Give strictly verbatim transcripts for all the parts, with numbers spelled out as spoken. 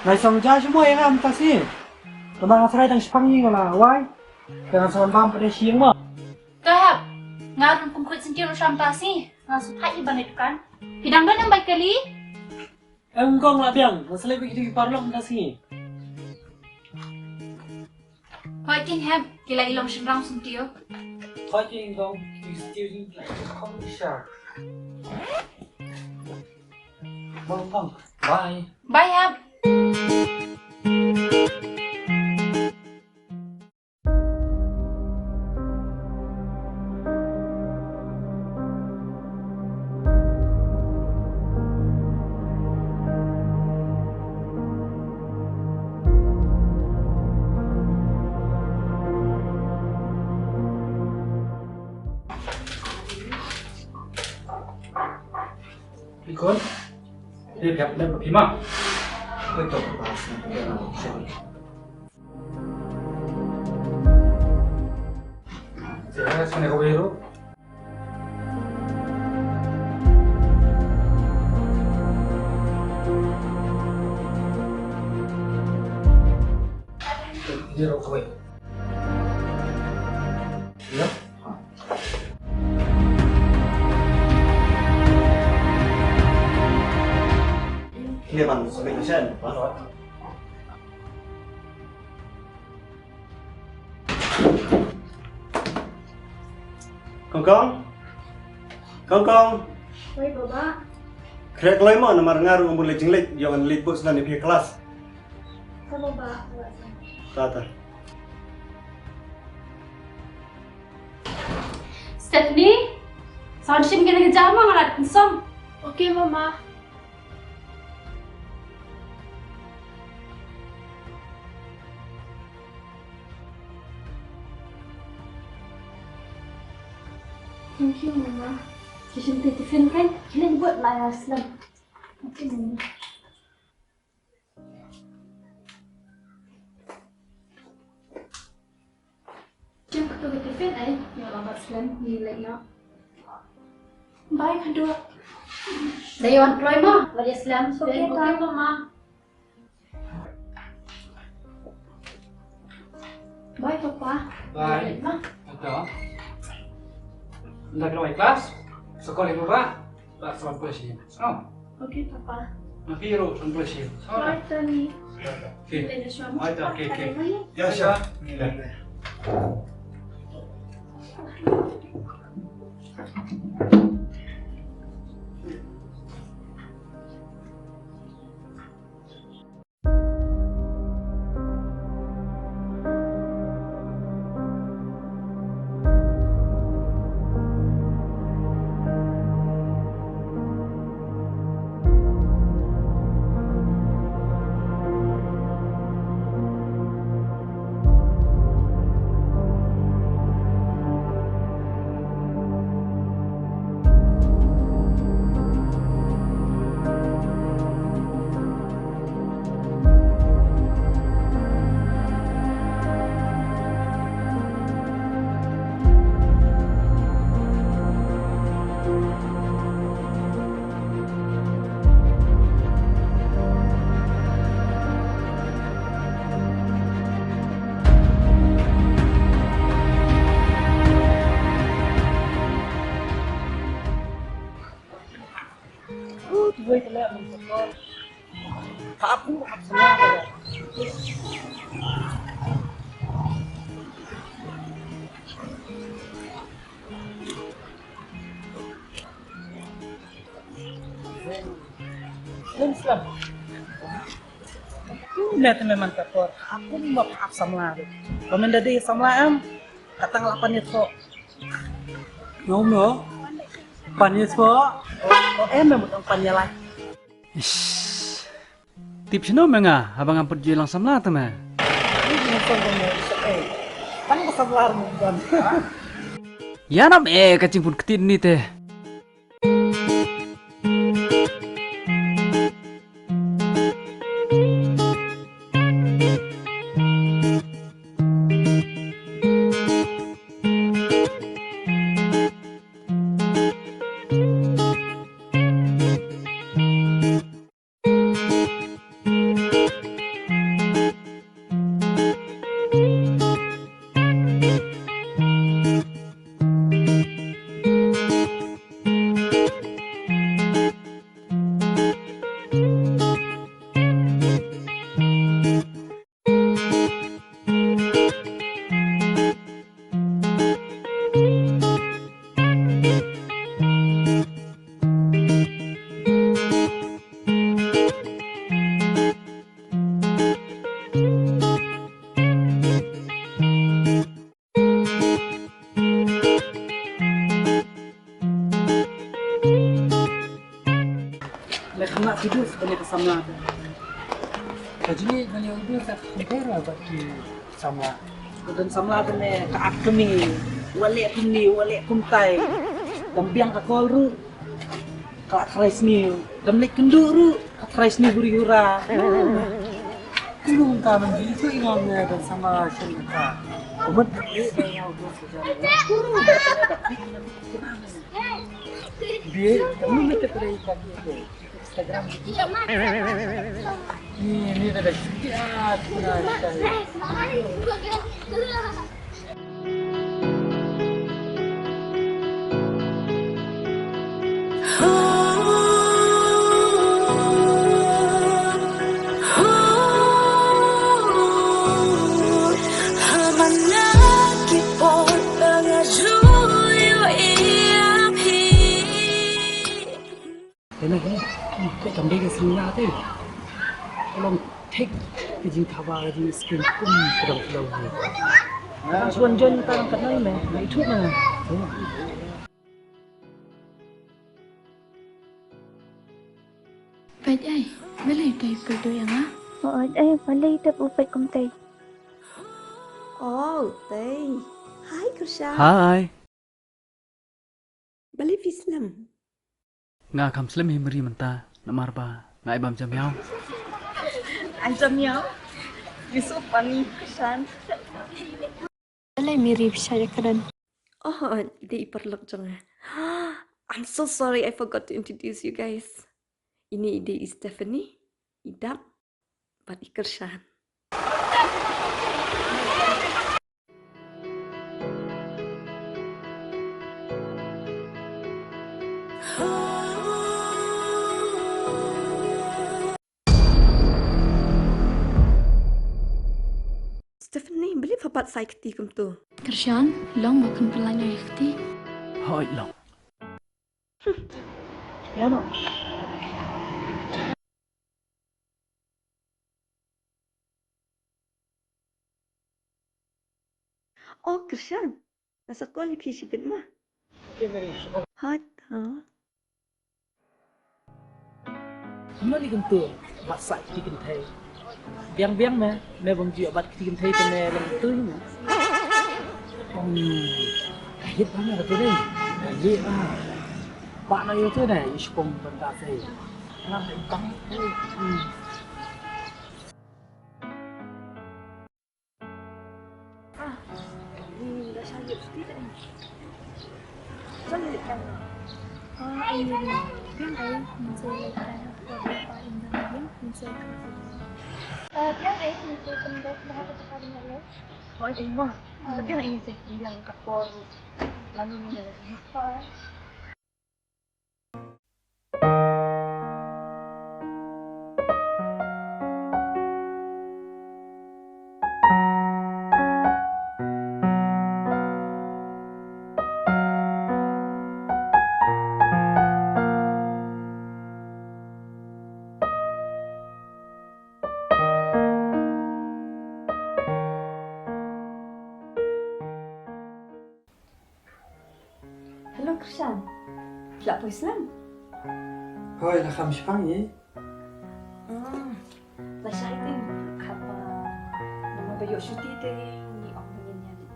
Nai song ja shi mo ïa nga mynta shi. Tang nga srai tang shipang ïing la wai. Tang nga song bam pada shi ïing mo. Ka hap. Nga rung kum khut senti ruh sham ta shi. Nga suk thait ïa ban leit dukan. Phi dang don em bai kali? Em kong la biang. Nga selek bad ki paralok mynta shi. Hoi king hep, ki la i long shynrang sum tio. Hoi king kong, ki stiu jing ki la kong sha. Bang bang, bye. Bye hep. Likon, dia biar dia pergi mah. Betul. Sini kau biru. Biru kau. Ya. Ini bang, sebaik sen. Kong kong. Kong kong. Oi baba. Khreh kloi mo namar nga ruh ngam bun leit jingleit ïoh ngan leit bud sdang ïa phi ha klas. Ka baba. Ta ta. Stephanie, sound shim kine ki jama nga la song. Okay mama. Thank you, Mama. Ki shim te tiffin kan? Ki leh bud la ïa slem. Okay, Mama. Jin katu ka tiffin ai, ïa la bat slem, ni leh ïa. Bye, Khaduk. Dei wan kloi ma, wat ïa slem. Okay, okay, Mama. Bye, Papa. Bye. Bye, Ma. Ata. Nda kloi klas. Sekolah Papa. Tak sampai sini. Oh. Okay, Papa. Nanti ro sampai sini. Bye, Tony. Okay. Later, Shwam. Bye, okay, okay. Bye. Ya, sure. Kum slem. Kum ne te memang ka por. Aku map ap samla tu. Komen dadi samla em. Katang lapan ni tu. Ngau no. Pan ïa sbo. O em me mut ong pan ïa lai. Ish. Tip shano me nga haba ngam pat ju ïalang samla te me. Ni ni song me song eh. Pan ka samla mo ban. Ïa nam eh ka jingpun ktit ni te. Kudus ban ïa ka samla te. Ka jingïeit ban ïa u Blei ka compare bad ki samla. Ka don samla te ne ka at kmie, wat leh kumne, wat leh kumtai. Dang biang ka kol ruh, ka la tharai sniew. Dang leh kynduh ruh, ka tharai sniew huri hura. Kumno mynta mynta ïa u ngam ne don samla shen ka. Kumut. Bia, kamu mete pala ka Instagram gitu. Ni, ni ada. Ya, kita. Te na kane, ka kam dei ka sngewbha te. Ka long thik ka jingthaba ka jingïasyriem kum ka dang flow hi. Tang shuwa join tang katno me, na ithuh na. Peit ei, balei peit peit ïa nga? Peit ei, balei tep u peit kumtei? Oh, tei. Hi, Krishan. Hi. Balei phi slem? Nga kham slem hi Mary mynta, namar ba nga ai bam jam ïaw. Ai jam ïaw? You so funny, Krishan. Balei Mary phi shah ïakren? Oh, dei i paralok jong nga. I'm so sorry, I forgot to introduce you guys. Ini i dei i Stephanie, i Dak, bad i Krishan. Stephanie, balei pha bat sa ïa kti kumto? Krishan, long ba kan pynlait ïa kti. Hoi long. Ïa no. Oh, Krishan. Nga sa call ïa phi shibit ma. Hot, ha? Kumno li kumto, bat sa kti kynthei. Biang biang me, me bym ju bat kti kynthei te me long tu me. Hmm, ka hit ba me ka tu dei. Ka hit ba. Ba na yo tu dei, ish pom ban ta sei. Nga bang. Hmm. Ah, ni da sha yut ti da. Sha yut kan. Ah, ai ni. Biang ai, mun sa yut kan. Ko da pa in da biang, mun sa kan. Ah, biang ai, mun sa kan da ba ha ka ta ka ni lo. Oi, ai ma. Biang ai ni sa biang ka por. Lalu ni da. Hello, Krishan. Phi la poi slem? Hoi, la kham shipang ïa. Hmm. La shai te haba ngi ba ïoh shuti te ngi ong ba ngin ïa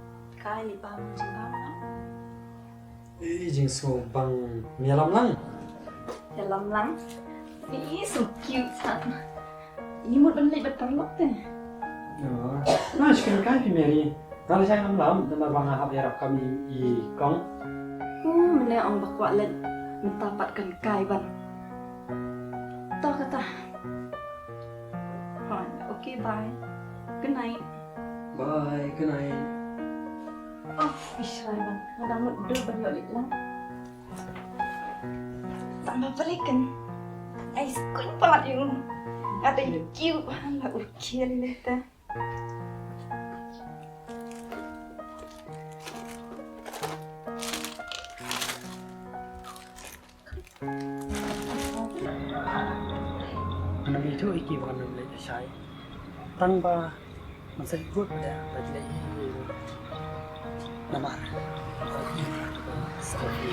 kai lip balm jingbam na. I jingsngewbang, me ïalam lang. Ïalam lang. Ih, so cute sa. Ngi mut ban leit bad paralok te. Oh. Nga shu kynkai phi Mary. Nga la shai lam lam, namar ba nga hap ïarap kam i, i kong. Hmm, mynne ong ba kwah leit mynta pat kynkai ban. To kata. Hooid, okay, bye. Good night. Bye, good night. Oh, ish, Raiban, nga dang mut dei ban ïoh leit lang. Tang ba balikan. Ai skuin palat ïa u. Nga dei kiu ba la urkiel ïa lehta. Ngan ïathuh ïa ki ba ngan leit shai. Tang ba ngan sa ïakut bad leit namar. Sorry.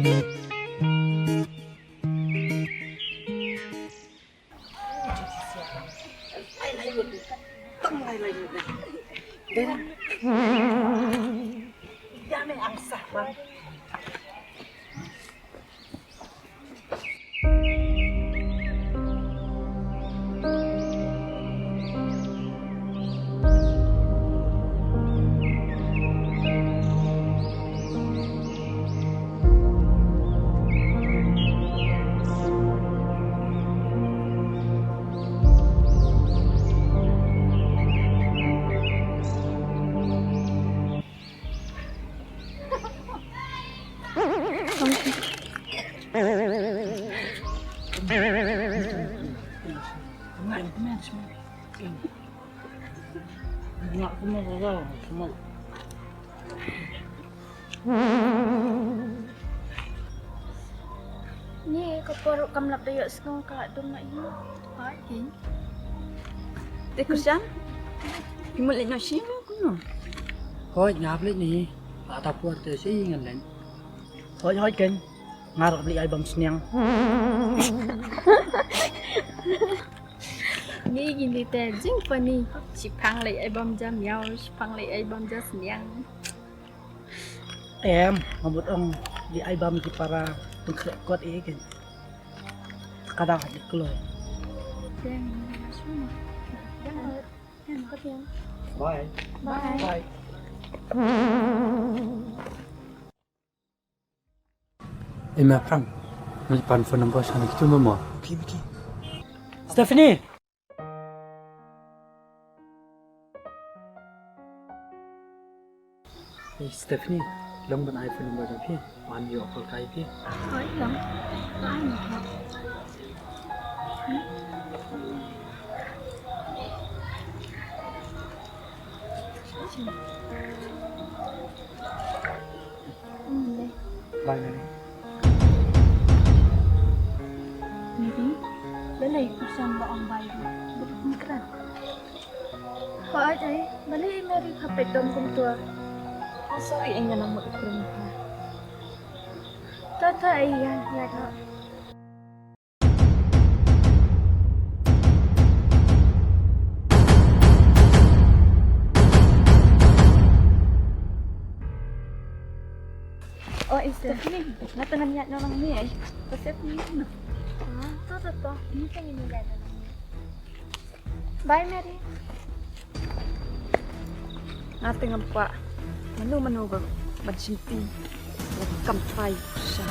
Ni ka por kam lap da ïoh sngew ka dum na ïoh. Hai king. Te kusan. Ki mut leh noh shi mo kuno. Hoi ngap leh ni. Ata por te shi ngan len. Hoi hoi ken. Ngar leh ai bam sniang. Ni gini te jing pani. Shipang leh ai bam jam yau, shipang leh ai bam jam sniang. Em, ngamut ong di ai bam ki para tengkrek kot e ken. Kada di kloi. Bye. Bye. Bye. Em, Frank. Ngi pan phone number sana kitu mama. Okay, okay. Stephanie. Hey, Stephanie, long ban ai phone number jong phi. Wan ïoh call kai phi. Hoi, long. Ai ni. Bye, Mary. Mary, balei pyrshang ba ong bye ruh? Ba pynkreh. Hooid ei, balei Mary pha peit dom kumta? Oh, sorry ei, nga nang mut kren bha. To to ei, ïa ïa. Oh, Stephanie, nga tang ngan ïaid noh nangne ei. Ka Stephanie noh. Ah, to to to. Ini kan ini ïaid noh nangne. Bye Mary. Nga te ngam kwah mano mano ba ban shim ti. Ngam kam try sha.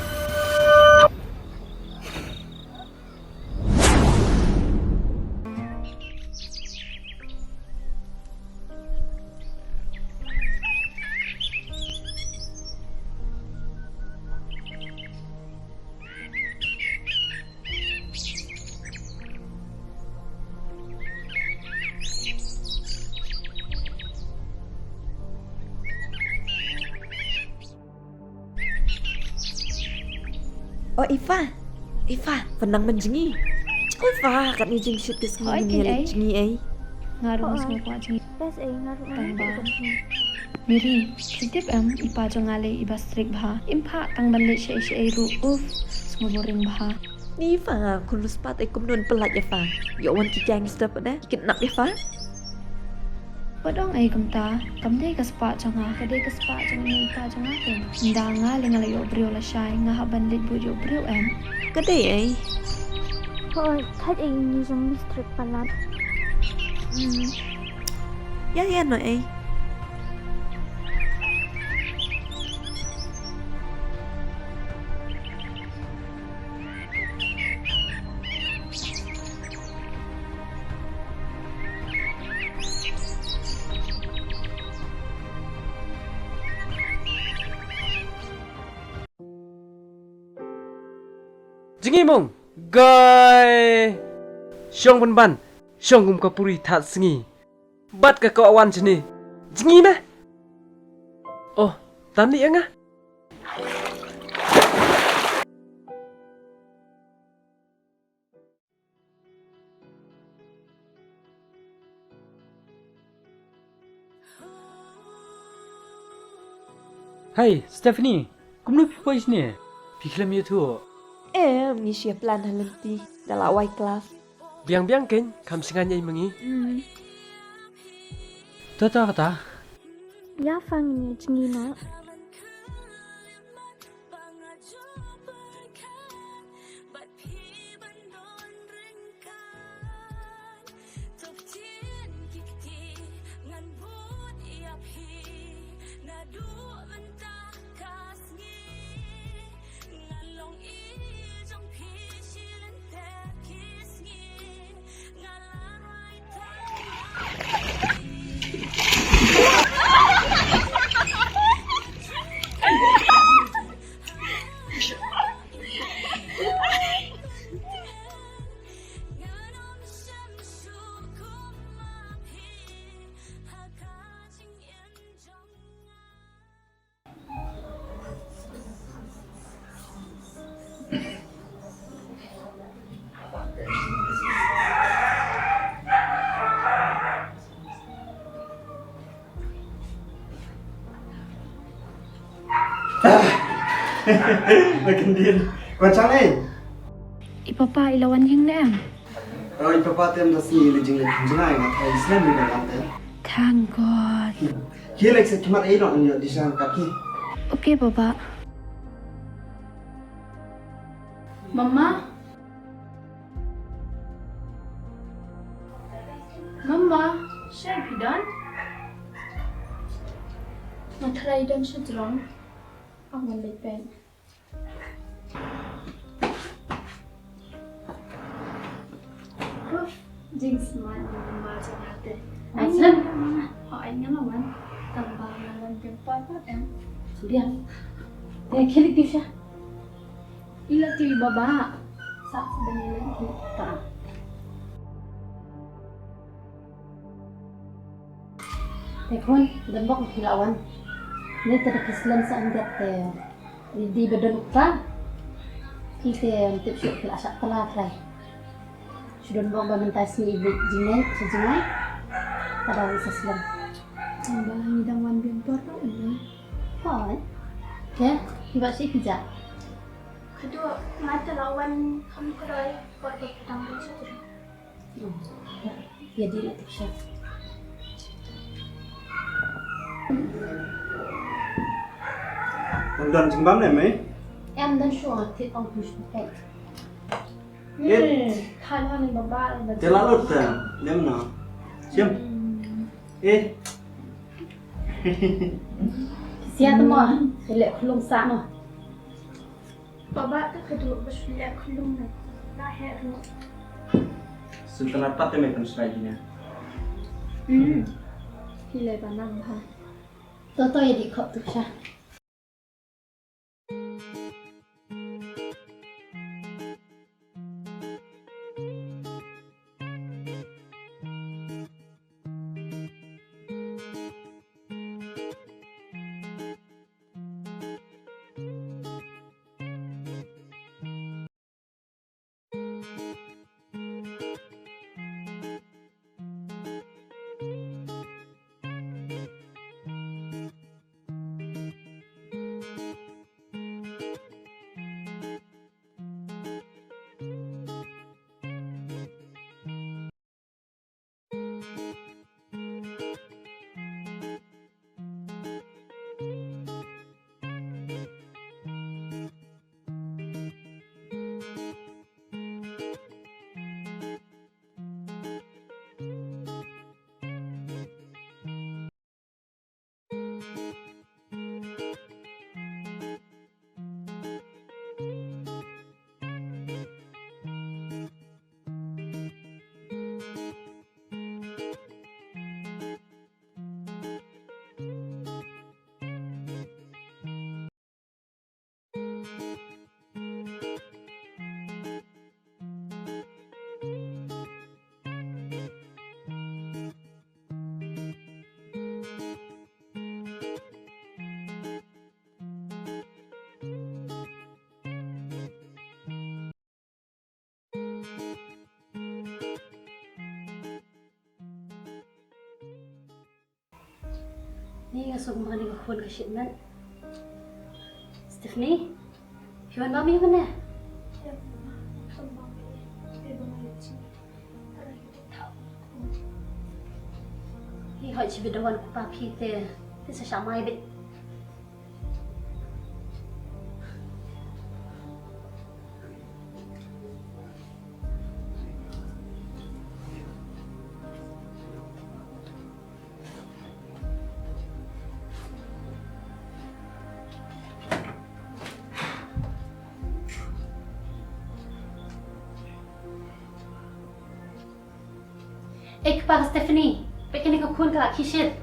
Oh Ifa, Ifa, pynang man jngi. Oh Ifa, katne jingshitom ka sngi. Hooid, ngi ïa leit jngi ei. Nga ruh nga sngewkwah jngi. Best ei, nga ruh nga. Tang ba Mary, phi tip em, i pa jong nga lei i ba strict bha. Im phah tang ban leit shaei shaei ruh. Uff, sngewboring bha. Ni Ifa, nga khun riewspah ei, kumno yn pyllait ïa pha? Ïoh wan ki gangster pat de, ki kidnap ïa pha? Wat ong ei kumta, kam dei ka spah jong nga, ka dei ka spah jong i pa jong nga te. Ynda nga lei nga la ïoh briew lashai, nga hap ban leit bud ïoh briew em? Ka dei ei. Hooid, thait ei, ngi jong ngi strict palat. Hmm. Ïa ïa noh ei. Jngi mung, gai. Shong pynban, shong kum ka puri that sngi. Bad ka kwah wan shane. Jngi me. Oh, tang ïa nga. Hey, Stephanie, kumno phi poi shane? Phi khlem ïathuh? Em, ngi shu plan ha lynti da la wai klas. Biang biang kein, kham sngewbha ïa i ma ngi. Hmm. Ta ta ta. Ïa pha ngi jngi na. Makin din. Kwan chang ei. I papa i la wan ïing ne em? Oh, i papa te em da sngi le jing le jing ai nga thai Islam ni da te. Thank God. Ki lek se kimat ei lo nyo di sang kaki. Okay, papa. Mama. Mama, shai phi don? Nga tharai don sha jrong. Ap ngan leit peit. Uf, jingsmart jong nga te. Ai nga la wan. Tang ba nga la wan jong papa em. Biang. Te khie leit phi sha. I la tip baba. Sa sa ban i la tip ta. Te khun, don bok phi la wan. Ni te da ki slem sa yndet te. Di ba don u kpa. Ki te tip shuh ki la shah tla trai. Shu don bok ba mynta sngi i bit jingai, shu jingai. Ka dang sa slem. Ba ngi dang wan biang por ka ynda. Hoi. Te, ki ba shi ki ja. Kadu, mata la wan kham kroi por ba dang don sa. Ïa di la tip sha. Don jingbam ne mei? Em don shuwa, thit ong pis pakai. Eh. Khan hon ni baba. Te la lut ta, lem na. Siam. Eh. Sia tu mo, le khulung sa mo. Baba, ta ka duk ba shu leh khulum na. La heh ruh. Sultan Arpat te me kan srai gina. Hmm. Hilai ba nang ha. To to ya di khop tu sha. Ni nga suk mani ka khun ka shit met. Stephanie, phi wan bam ïa mane? Hi hoi chi bit da wan ku pa phi te, te sa sha mai bit. Ei kpa ka Stephanie, peit kane ka khun ka la khie shit.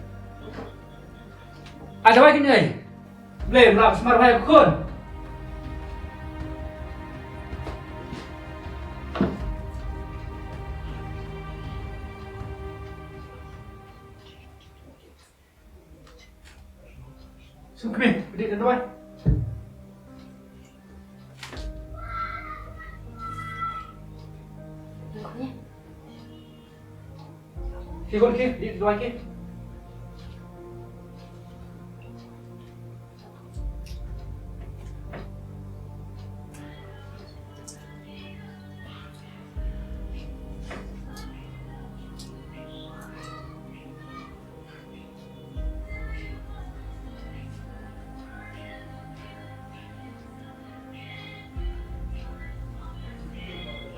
Ai dawai kine. Blei, mla sumar bha ïa ka khun. Sngewbha, bad dei ka dawai. Ki khun ki, dei ka dawai ki.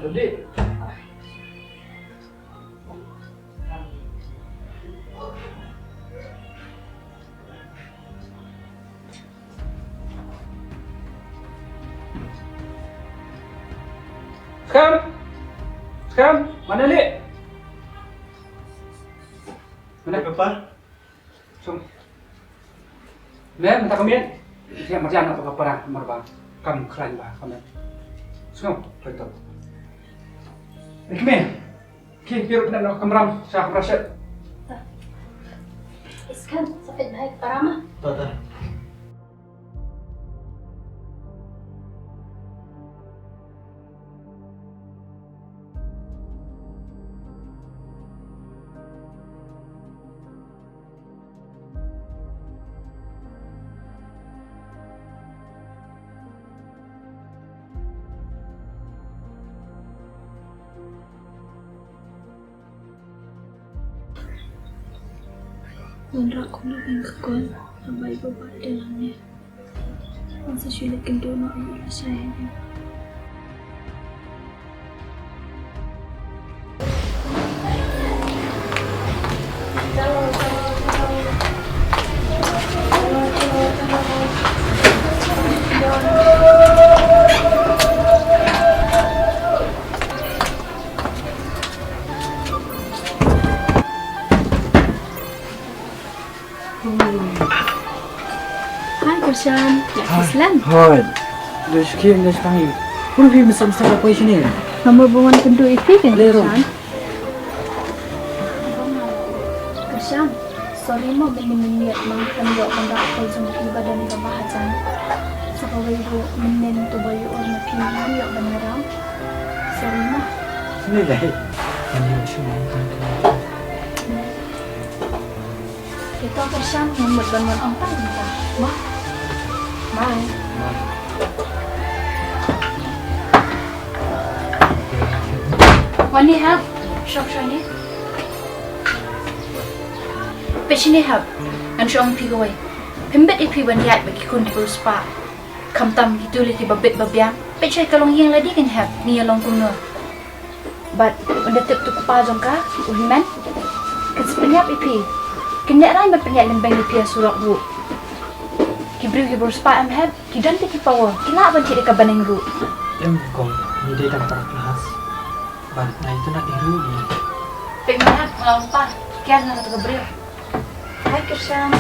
Ready? Skhem! Skhem! Mane leh? Mane? Papa. Sung. Me, mynta ka miet. Ïa marjan na ka para, marba. Kam khlaiñ ba, ka miet. Sung, poi to. Ikme. Ki, ki ruh kena kamram, sa kamram set. Kan, sa peit bha ïa ka para ma. To, to. Wanrah kumno ban kyrkhu, ha bai ba ba de lang ne. Wan sa shu leit kynduh noh ïa u lashai. Hai, Kyrshan. Hai. Kyrshan. Hai. Dei shuki, dei shuki. Pura phi mesam sa apa sini? Nomor ba wan kynduh ïa phi kan, Kyrshan? Kyrshan, sorry mo, mynnin mynmiet ma nga khlem ïoh ban rah call jong phi ba don kaba hajan. Sa kawei ruh mynnin to ba ïoh na phi ngam ïoh ban ïarap. Sorry mo. Sini dei. Ani shu mai kan. Te to Kyrshan, ngan mut ban wan ong tang mynta. Bye. Bye. Wan ïa help. Shong shong ïa. Peit shane help. Ngan shu ong phi kawei. Phim bit ïa phi ban ïaid bad ki khun ki riewspah. Khamtam kito lei kiba bit ba biang. Peit shai ka longïing lade kan hep, ngi ïa long kumno. Bad ynda tip tu kpa jong ka, u hynmen, kan sa pynïap ïa phi. Kin nehrain ban pynïap lynbeiñ ïa phi ha surok ruh. Ki briew kiba riewspah em hep, ki don te ki power, ki lah ban thied ïa ka bneng ruh. Em kong, ngi dei tang para klas. Bad nga ïa tu na ïa ruh ngi. Peit mynta nga ong pa, kiar na kata ka briew. Hai Kyrshan.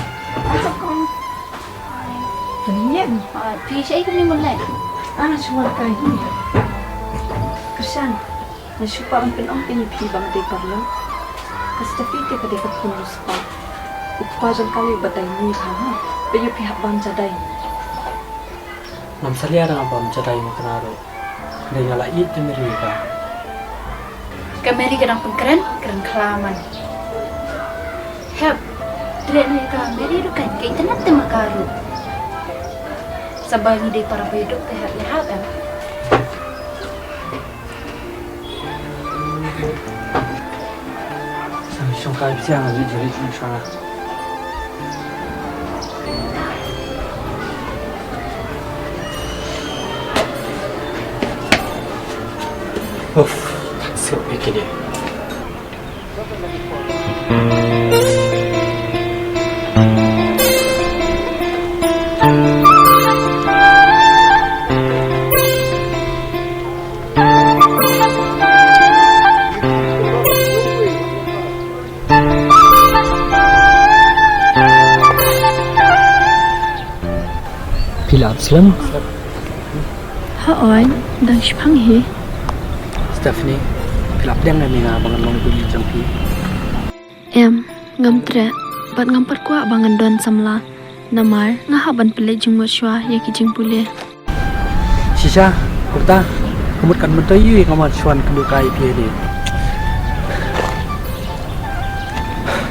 Hai Sokong. Hai. Pynïap. Hai, phi shaei kumne mynlei? Nga shu wan kai hi. Kyrshan, nga shu pat ban pynong ïa phi ba nga dei paralok. Ka Steffi te ka dei ka khun riewspah. U kpa jong ka lei ba dei ni ha ha. Peit ïa phi hap bam jadai. Ngam salia da nga bam jadai ma kane ruh. Dei nga la ïeit te Mary ka. Ka Mary ka dang pynkren, kren khlaw man. Hep, treh ne ka Mary ruh kan, ka internet te ma ka ruh. Sa ba ngi dei para baiaduk te hep ïa hap em. Shong kai bisiang, ani juri shong shong. Uff, tak suk bikin dia. Phi la ap slem? Hooid, dang shipang hi. Stephanie, phi la pdiang ïa nga ba ngan long kuli jong phi? Em, ngam treh, bad ngam pat kwah ba ngan don samla. Namar, nga hap ban pynleit jingmut shuwa ïa ki jingpule. Shisha, kurta, ka mut kan myntoi ïa nga man shuwa kynduh kai phi ni.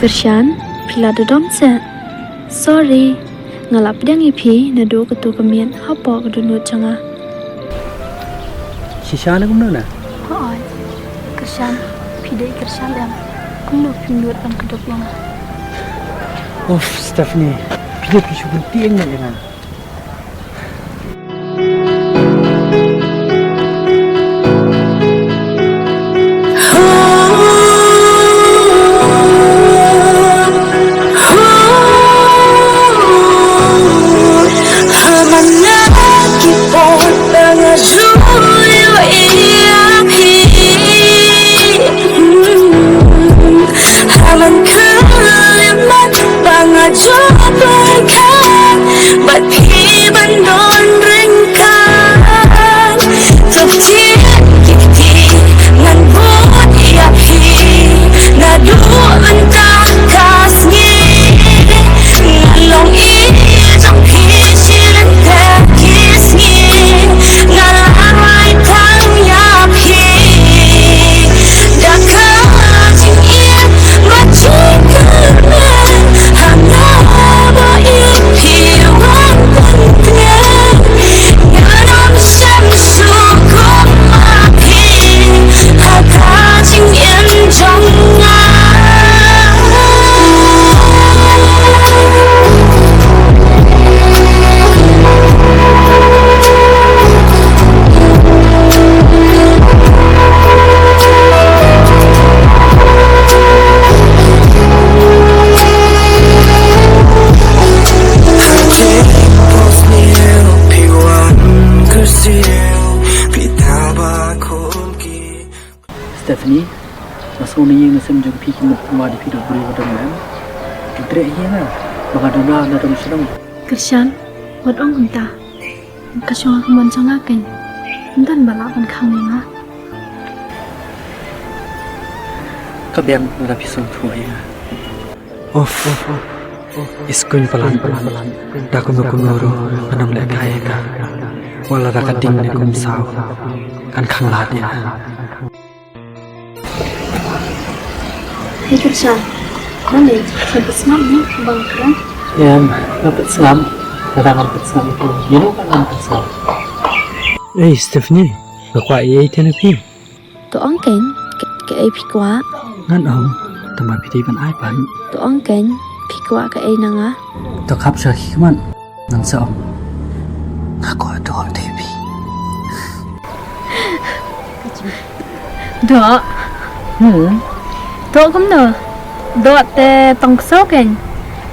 Kyrshan, phi la dodom se. Sorry, nga la pdiang ïa phi naduh kato ka miet hapoh ka dohnud jong nga. Shisha na kumno na? Hooid. Kyrshan, phi dei Kyrshan em. Kumno phim nud ban kdup ïa nga? Uff, Stephanie, phi dei phi shu bynta ïa nga. But Kum jong phi ki mut kumba phi dei briew ba dang lem. Ki treh hi nga ba nga duna na dong shnong. Kyrshan, wat ong kumta. Ka shong ka mon jong nga kein. Ym don ba lah ban khang ïa nga. Ka biang lada phi sngewthuh ïa nga. Uff, uff, uff, uff. Iskuin palat, palat. Da kumno kumno ruh ngan ym lehkai ïa ka. Wat la da ka ding ne kum saw kan khang lad ïa nga. Hey, Kyrshan. Mane, nga pat sngap ne ba nga kren? Em, nga pat sngap. Lada nga pat sngap ïa phi, ïa no pat nga pat sngap. Ei, Stephanie, nga kwah ïa ei te na phi. To ong kein, ka, kaei phi kwah? Ngan ong, tang ba phi dei ban ai pat. To ong kein, phi kwah kaei na nga? To khap sha ki khmat. Ngan sa ong, nga kwah doh te phi. Doh? Hmm. Doh kumno? Doh te tang ksew kein.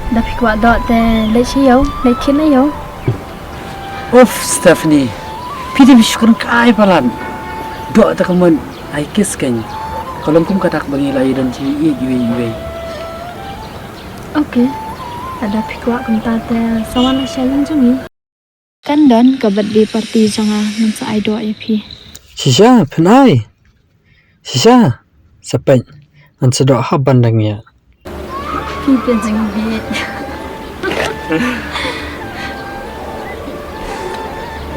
Da phi kwah doh te leit sha ïew, leit kit na ïew. Uff, Stephanie. Phi dei phi shu kren kai palat. Doh te ka mut ai kiss kein. Ka long kum ka dak ba ngi la ïadon jingïeit iwei iwei. Okay. Lada phi kwah kumta te sa wan sha ïing jong ngi. Kan don ka birthday party jong nga, ngan sa ai doh ïa phi. Shisha, phin ai. Shisha, sa peit. Ngan sa doh hap ban dang ïa. Phi te jingbieit.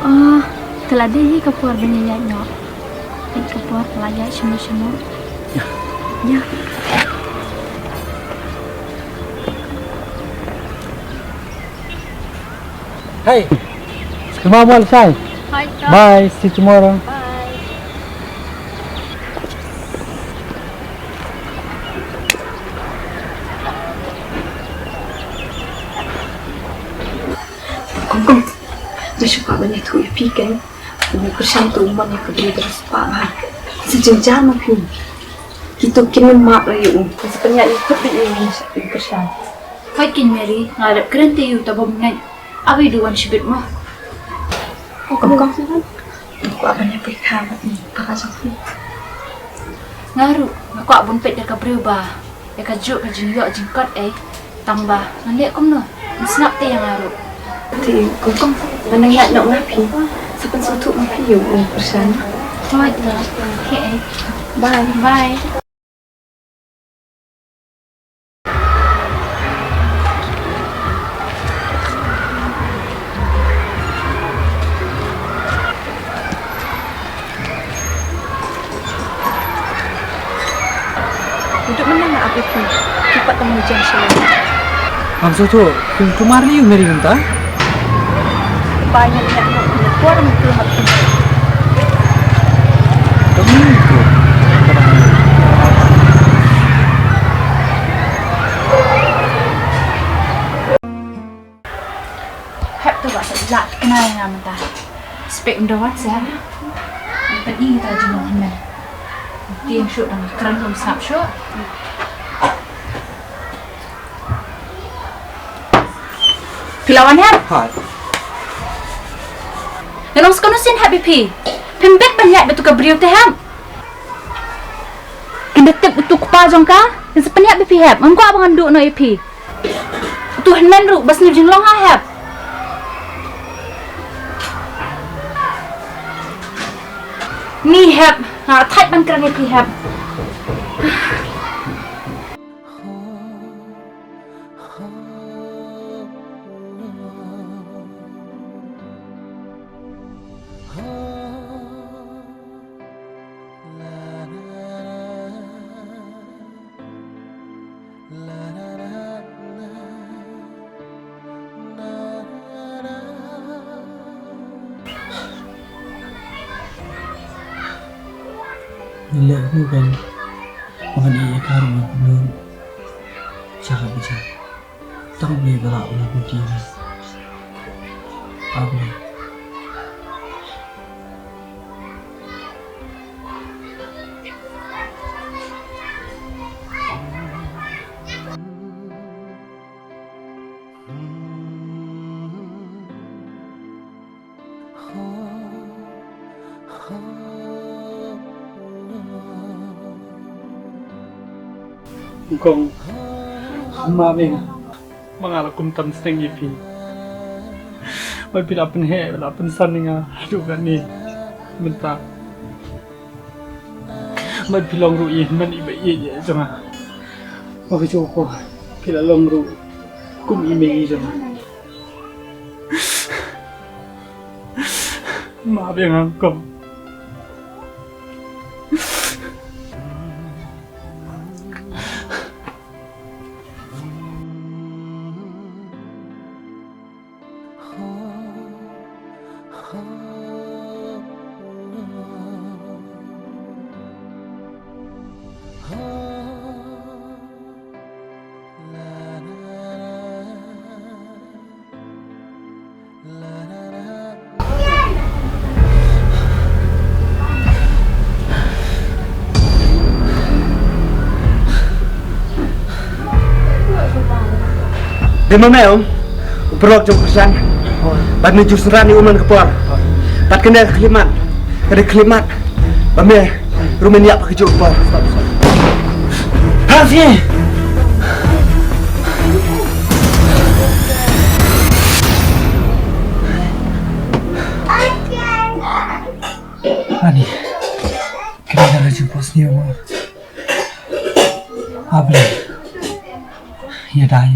Oh, te la dei hi ka por ban ïaid noh. Hi ka por ka la ïaid shano shano. Ïa. Ïa. Hey. Skema mo sai. Hai, Kak. Bye, see you tomorrow. Bye. Kong kong. Nga shu kwah ban ïathuh ïa phi kein. U Kyrshan tu u mon ïa ka briew da riewspah bha. Sa jynjar ma phi. Kito kin ym map ïa u. Sa pynïaid ïa u kut beit ïa u Kyrshan. Hooid kein Mary, nga la dep kren te ïa u ta bym ngeit. Ap ïa u wan shibit mo. Kong kong. Nga kwah ban ïa pyrkhat bad i para jong phi. Nga ruh nga kwah ban peit da ka briew ba ïa kajuh ka jingïoh jingkot ei. Tang ba ngan leh kumno? Ngan sngap te ïa nga ruh. Te kong kong, ngan nang ïaid noh nga phi. Sa pynsngewthuh ma phi ïa u Kyrshan. Hooid. Okay ei. Bye. Bye. Naduh mynne nga ap ïa phi, phi pat tang ïa jong shalor. Ngam sngewthuh, phi, phi mar ïa u Mary mynta? Ba ngan ïa, nga por mynta. Tang mynta. Hep to ba sa ïa kynmaw ïa nga mynta. Spek ym da wan seh. Mynta i ta jinglong hynmen. Tieng shuh dang kren ym sngap shuh. Phi la wan hep? Hooid. Ngan ong sa kano sien hep ïa phi? Phim bit ban ïaid bad utu ka briew te hep? Kin da tip utu u kpa jong ka, kin sa pynïap ïa phi hep. Ngam kwah ba ngan duh noh ïa phi. Utu u hynmen ruh ba sniew jinglong ha hep. Ni hep, nga thait ban kren ïa phi hep. Ngi leh kumno ban, ban ïa ka ruh kumno. Sha ka bicha. Tang Blei ba lah ban pynti. A Blei. Kong, map ïa nga. Ma nga la kum tam seng ïa phi. Bad phi la pynheh, la pynsan ïa nga haduh katne mynta. Bad phi long ruh i hynmen i ba ïeit jong nga. Ma phi shu ko, phi la long ruh kum i mei jong nga. Map ïa nga kong. Dei ma me um, u paralok jong u Kristan. Bad me ju synran ïa u man ka por. Bad kane ka khyllipmat, ka dei ka khyllipmat ba me ruh men ïap ha kajuh ka por. Hafi! Ani, kane ka la jingpos ni mo. Able. Ïa dai.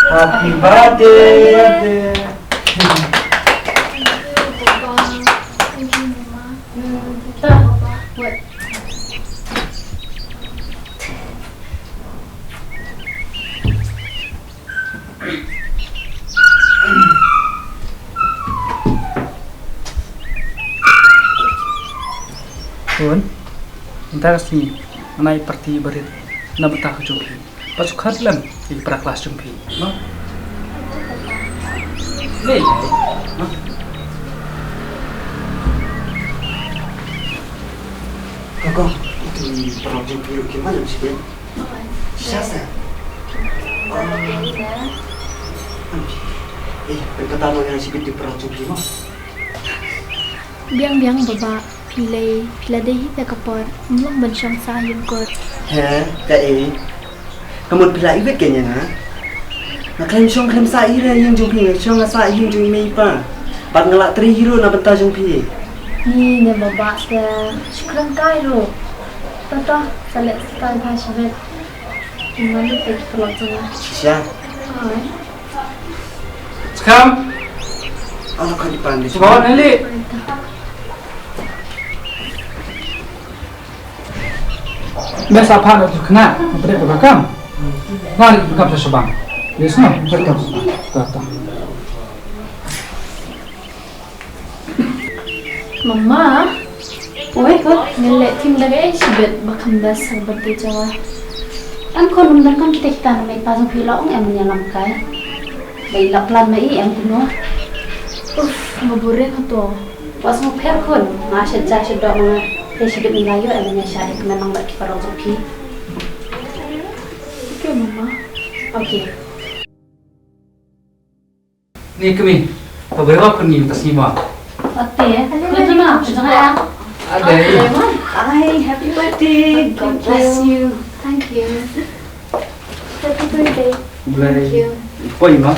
Happy birthday. Happy birthday. Khun, mynta ka sngi nga ai party barit na bynta ka jong phi. Bad shu khot lem ïa ki para klas jong phi. Mo? Lei. Mo? Kong, kong, ito para jong phi ruh ki man lem shibit. Shisha sa. Eh, pynkata noh ïa shibit ïa para jong phi mo. Biang biang baba, phi lei, phi la dei hi te ka por, ym long ban shong sah ïing kot. He, kaei. Ka mut phi la iwit kein ïa nga. Nga khlem shong khlem sah hi re ïing jong phi, nga shong nga sah ïing jong i mei i pa. Bad nga lah trei hi ruh na bynta jong phi. Ni ne baba te, shu khlem kai ruh. To to, sa leh sa kai bha shibit. Nga lut te ki paralok jong nga. Shisha. Ai. Skam. Ala ka di pan di. Bawa nali. Me sa pha na tu kena, pede tu bakam. Nari bakam sa subang. Yes no, bakam. Ta ta. Mama. Oi ko. Nga leh thim da kaei shibit ba kham best ha ka birthday jong nga. Em khun, ym donkam kita kita, na mei pa jong phi la ong em ïalam kai. Ba i la plan ma i em kumno. Uff, nga boring hato. Wat sngewpher khun, nga shet ja shet doh ma nga. Te shibit ngi la ïoh em ïa shah ïa kmen lang bad ki paralok jong phi. Okay mama. Okay. Ni kami, to bai wa kun ni tas ni ma. Ate, hello, hello, hello. Hi, happy birthday. God bless you. Thank you. Happy birthday. Thank you. Poi ma.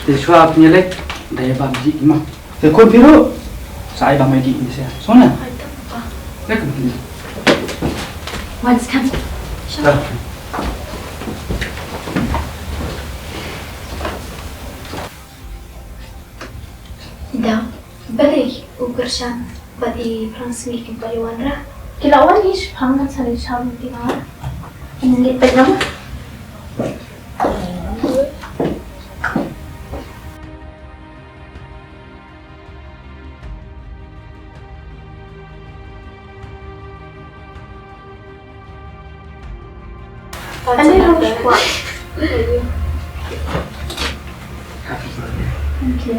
Te shuwa pynïaleh, da ïa bam ji ma. Te khun phi ruh. Sa ai bam ai di ni sia. Sona. Ai ta pa. Lek ni. Wan skam. Sure. Da, balei u Kyrshan bad i Phrang Sngi kim pat ïa wan ra? Ki la wan hi shaphang kan sa leit shah ruh ti nga. Ngi peit lang. Ani ruh shuwa. Ani ruh shuwa. Okay.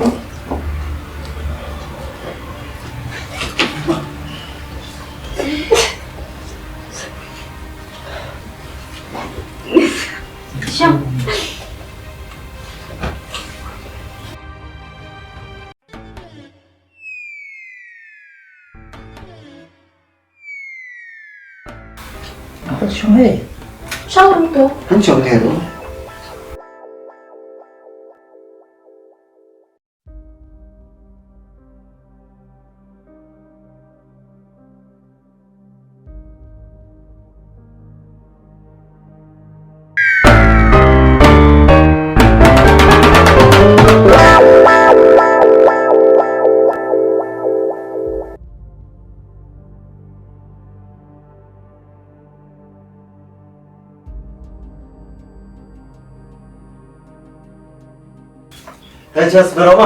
Shong. Shong he. Shong ruh to. Kan shong he ruh. Hey, cheers, bro.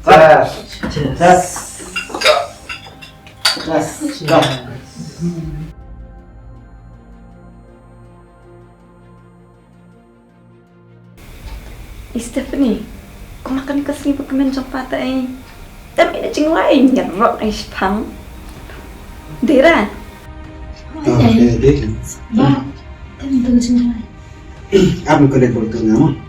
Cheers. Cheers. Cheers. Cheers. I Stephanie, kumno kan ka sngi ba kmen jong pata ei. Tam ina jinglai nyarok ei shpang. Dera. Ah, eh, deh. Ba, tam tu jinglai. Apa kau dah bertanya?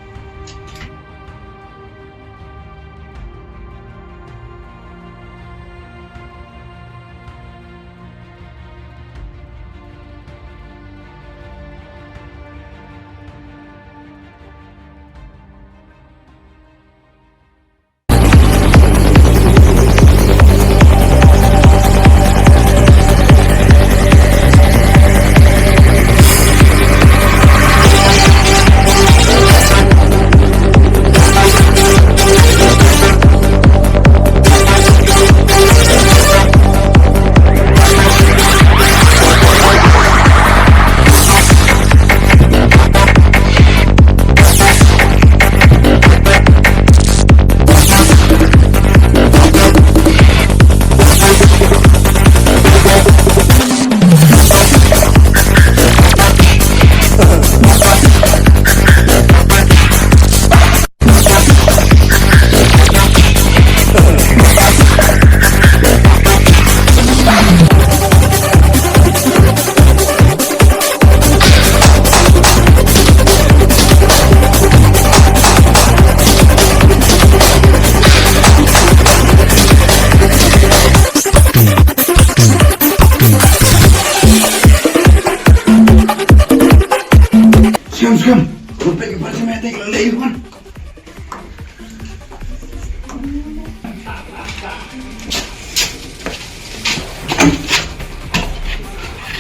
Siam, siam. Rumput ke parti mete kalau lei pun.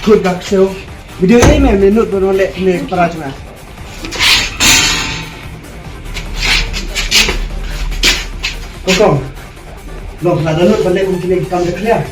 Khut bak seo. Video ei me minut bono le ne para chuna. Kokong. Lo, la download balik mungkin yang kita udah clear.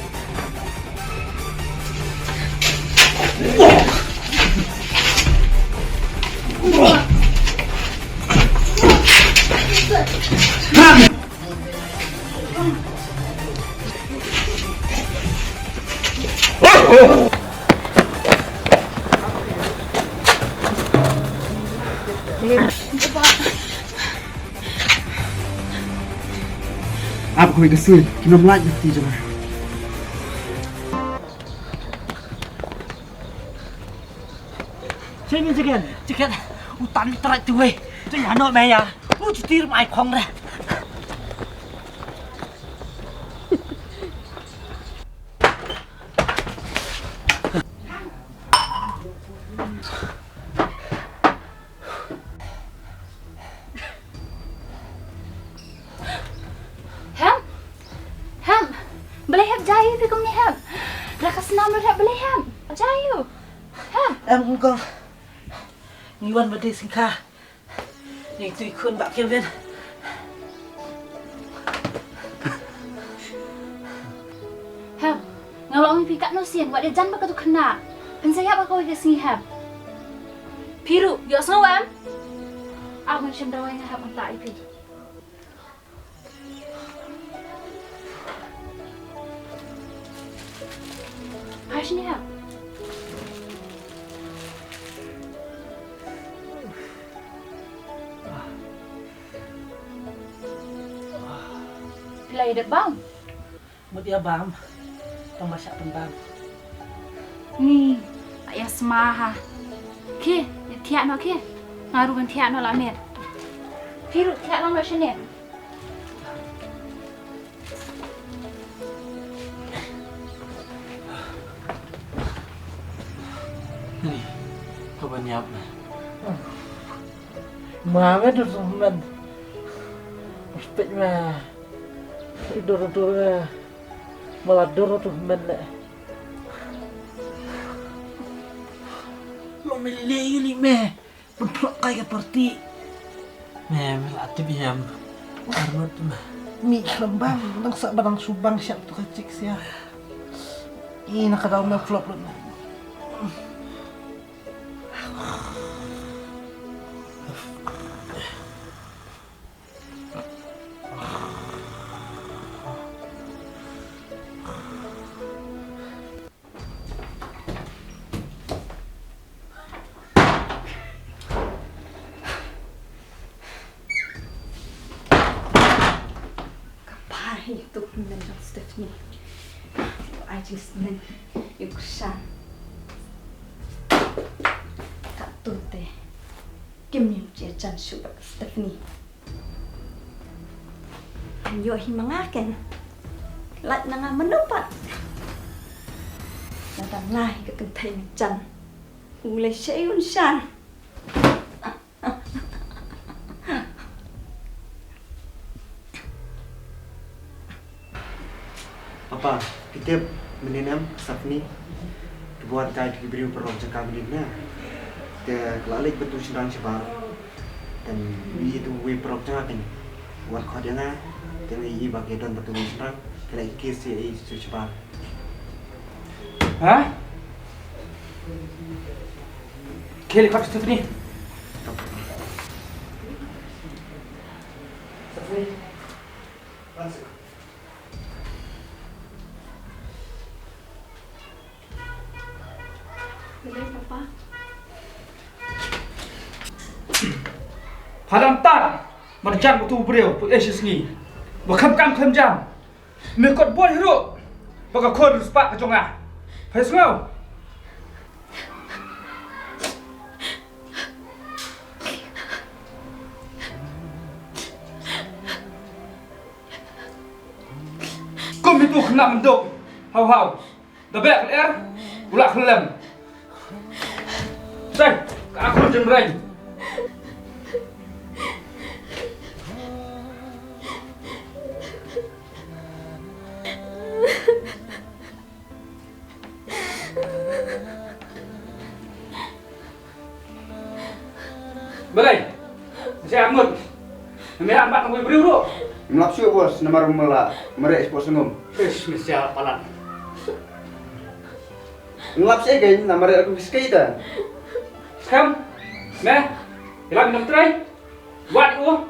Ap kawei ka suit, ki nym lait na kti jong nga. Check in, check in. Check in. U tan trai tu wei. Tu ya no me ya. U chutir mai khong re. Hem? Hem? Balei hep jai ïa phi kumne hem? Da ka snam ruh hep balei hem? Jai ïa u. Hem? Em kong. Ngi wan ba dei sngewkha. Ngi tui khun bah Kevin. Hem, nga la ong ïa phi katno sien, wat ïa jan bad katu khynnah. Phin sa ïap ha kawei ka sngi hem. Phi ruh, ïohsngew em? Ap ngan shim dawai nga hap mynta ïa phi. Phai shane hap. Dep bam. Mut ïa bam. Tang ba shah pynbam. Ni, ïa sma ha. Ki, ïa thiah noh ki. Nga ruh ban thiah noh la miet. Phi ruh thiah lang noh shane. Ni, ka ban ïap na. Ma me dur tu men. Respect me. Dur dur me. Mala dur tu men le. Lo me le li me. Pynphlok kai ka parti. Me, me la tip ïa em. Arngut me. Mi lembang, nang sa barang subang siap tu ka cik sia. Ina ka daw me flop lut. Ka pha hi tu hynmen jong Stephanie. Ai jingsneng ïa u Krishan. Katto te kim ïa u jia jan shu bad Stephanie. Ïoh hi ma nga ken. Lait na nga mano pat. Lada nga hi ka kynthei ngi jan. U lei shei un shan. Papa, ki tip mynnin em, Stephanie. Ki buat kai ki briew paralok jaka mynnin na. Te ka la leit bad u shynrang shabar. Te ïa tu wei paralok jaka ken. Wat khot ïa nga. Te ngi i ba ki don bad u shynrang. Ki la i kes ïa i shabar. Ha? Khel i khot Stephanie. Stephanie. One second. Pha dang tad marjan batu briew pu eh shisngi. Ba kham kam kham jam. Me kot bor hi ruh ba ka khun riewspah ka jong nga. Pha sngew. Kum hi tu khynnah mynduk. Haw haw. Da beh ka lyer u la khyllem. Sai ka akhur jynrei. Balei? Siang ngut. Me ïa bat nang briew ruh. Ngam lap shuh bos, namar mala mareh spot sngum. Ish, me siang palat. Ngam lap shuh kein, namar aku skeita. Skhem. Me. Hilang minum trai. Wat u.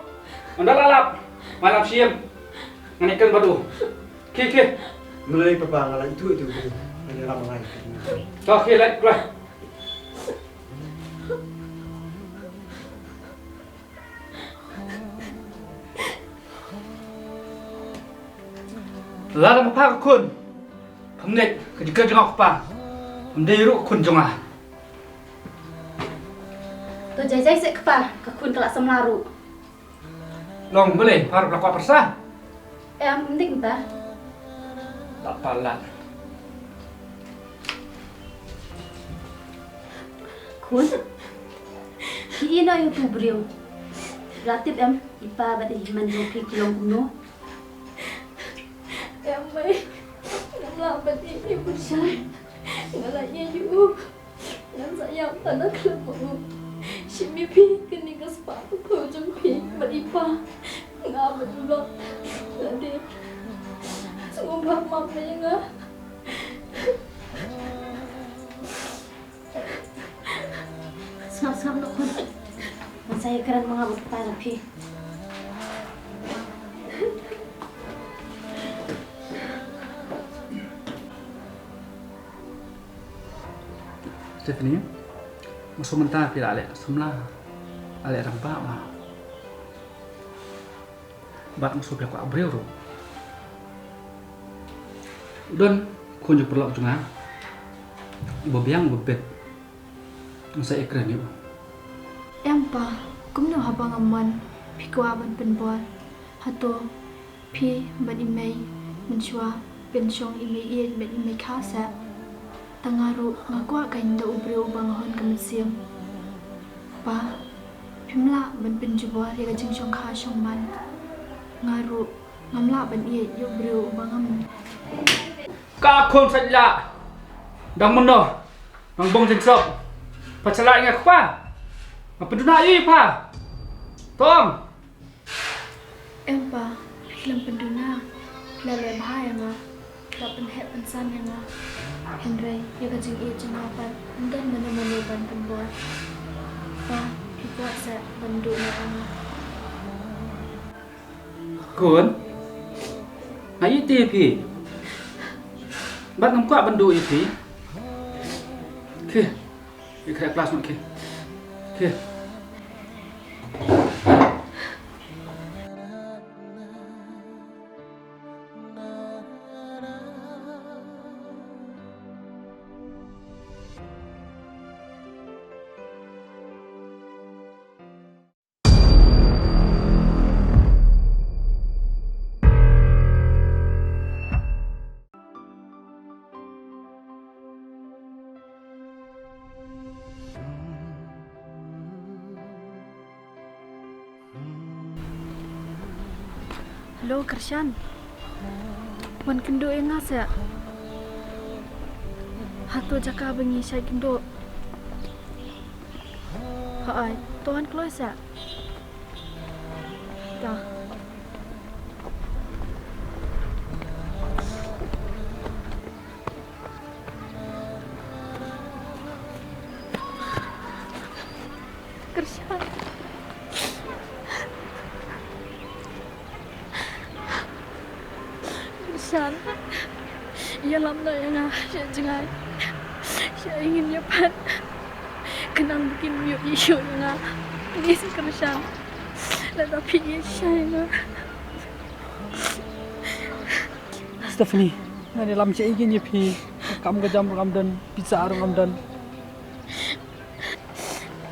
Unda lalap. Malam siam. Ngani kan badu. Ki ki. Mulai papa ngala itu itu itu. Ngani lama ngai. To ki lai keluar. Lada ma pha ka khun. Pham nek ka jingkyrkhu jong nga u kpa. Pham dei ruh ka khun jong nga. To jai jai seh kpa, ka khun ka la samla ruh. Long balei, pha ruh la kwah pyrsa? Em, ym dei mynta. La palat. Khun. Ki ïeh noh ïa utu u briew. La tip em, i pa bad i hynmen jong phi ki long kumno. Em mei, ngam lah ban ïeit ïa u Pynshai. Nga la ïeit ïa u. Ngan sa ïap tang da khlem ma u. Shim ïa phi kane ka spah pynphor jong phi bad i pa. Nga bad u Lot la dei. Sngewbha map ïa nga. Sngap sngap noh khun. Ngan sa ïakren ma nga bad u kpa jong phi. Stephanie, nga shu mynta phi la leh samla, la leh rangbah ma. Bad nga shu phi kwah briew ruh. Don khun jong u paralok jong nga, uba biang uba bit. Nga sa ïakren ïa u. Em pa, kumno haba nga mon phi kwah ban pynbor? Hato phi bad i mei mynshuwa phin shong i mei ïeit bad i mei kha seh? Tang nga ruh nga kwah kein da u briew uba nga hun ka mynsiem. Pa, phim lah ban pynjubor ïa ka jingshongkha shongman. Nga ruh ngam lah ban ïeit ïa u briew uba ngam. Ka khun sait lah. Dang mynno? Nang bong jingsop. Pha sait lah ïa nga kpa. Nga pynduna ïa pha. Tong. Em pa, phi khlem pynduna. Phi la leh bha ïa nga. Phi la pynheh pynsan ïa nga. Hynrei ïa ka jingïeit jong nga pat, ym don mano mano ban pynbor. Pa, phi kwah seh ban duh noh ïa nga? Khun, nga ïeit ïa phi. Bad ngam kwah ban duh ïa phi. Khie, ïa ka klas noh khie. Khie. Hello, Kyrshan. Wan kynduh ïa nga seh. Hato jaka ba ngi shait kynduh? Haoid, to wan kloi seh. Ta. Kyrshan. Kyrshan. Ïalam noh ïa nga sha jngai. Sha ïingin ïa phan. Khnang ba kin ïoh ïa nga. Please Kyrshan. Lada phi ïeit shai ïa nga. Stephanie, ngan ïalam shaei kein ïa phi. Ka kam ka jam ruh ngam don, pisa ruh ngam don.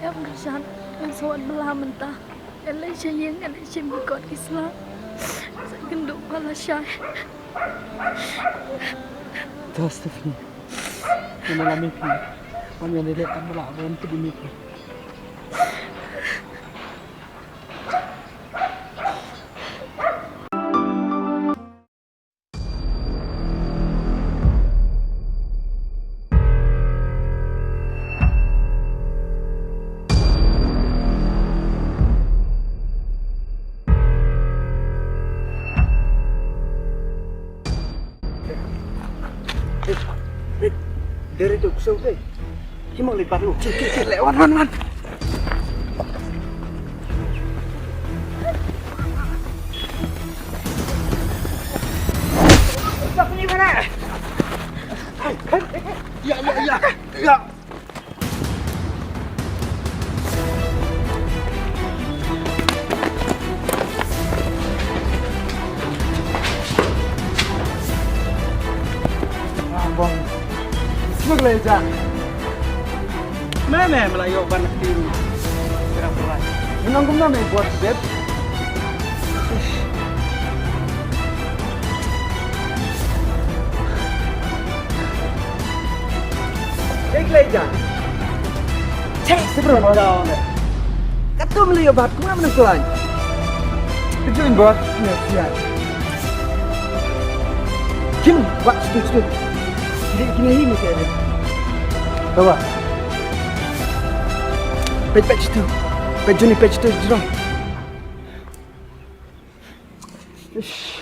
Em Kyrshan, ngan sa wan bylla mynta. Ngan leit sha ïing, ngan leit shim ki kot ki sla. Sa kynduh ba la shai. To Stephanie, ngan ïalam ïa phi. Wan, ngan leit, ngan bylla, ngan pynim ïa phi. Deri tu ksau dei. Himang lipat lu. Cik, cik, cik, lek wan, wan, wan. Dah bunyi mana? Hai, hai, hai. Ya, ya, ya. Ya. Bang. Smuggler ja. Me, me, me la ïoh ban kti. Kira pura. Nang kumno me buat beb. Ek lei ja. Cek sebelum kau ni. Katum liu bat kumno menang tuan. Kejut bot. Ya, ya. Kim, wak situ, situ. Kini, kini hi mesti ada. Bawa. Pet, pet situ. Pet Juni, pet situ, jerong. Ish.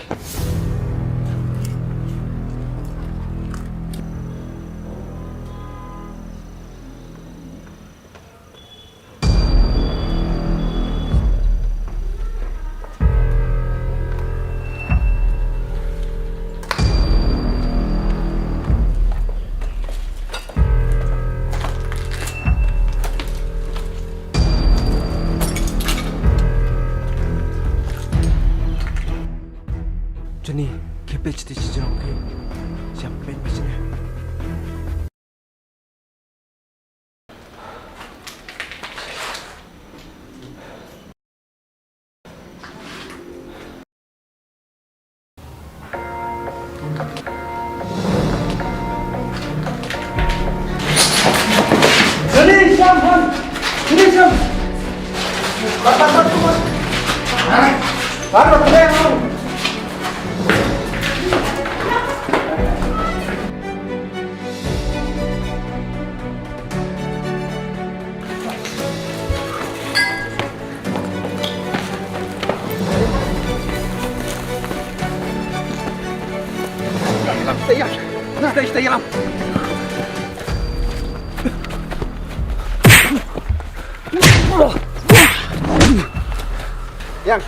Yang.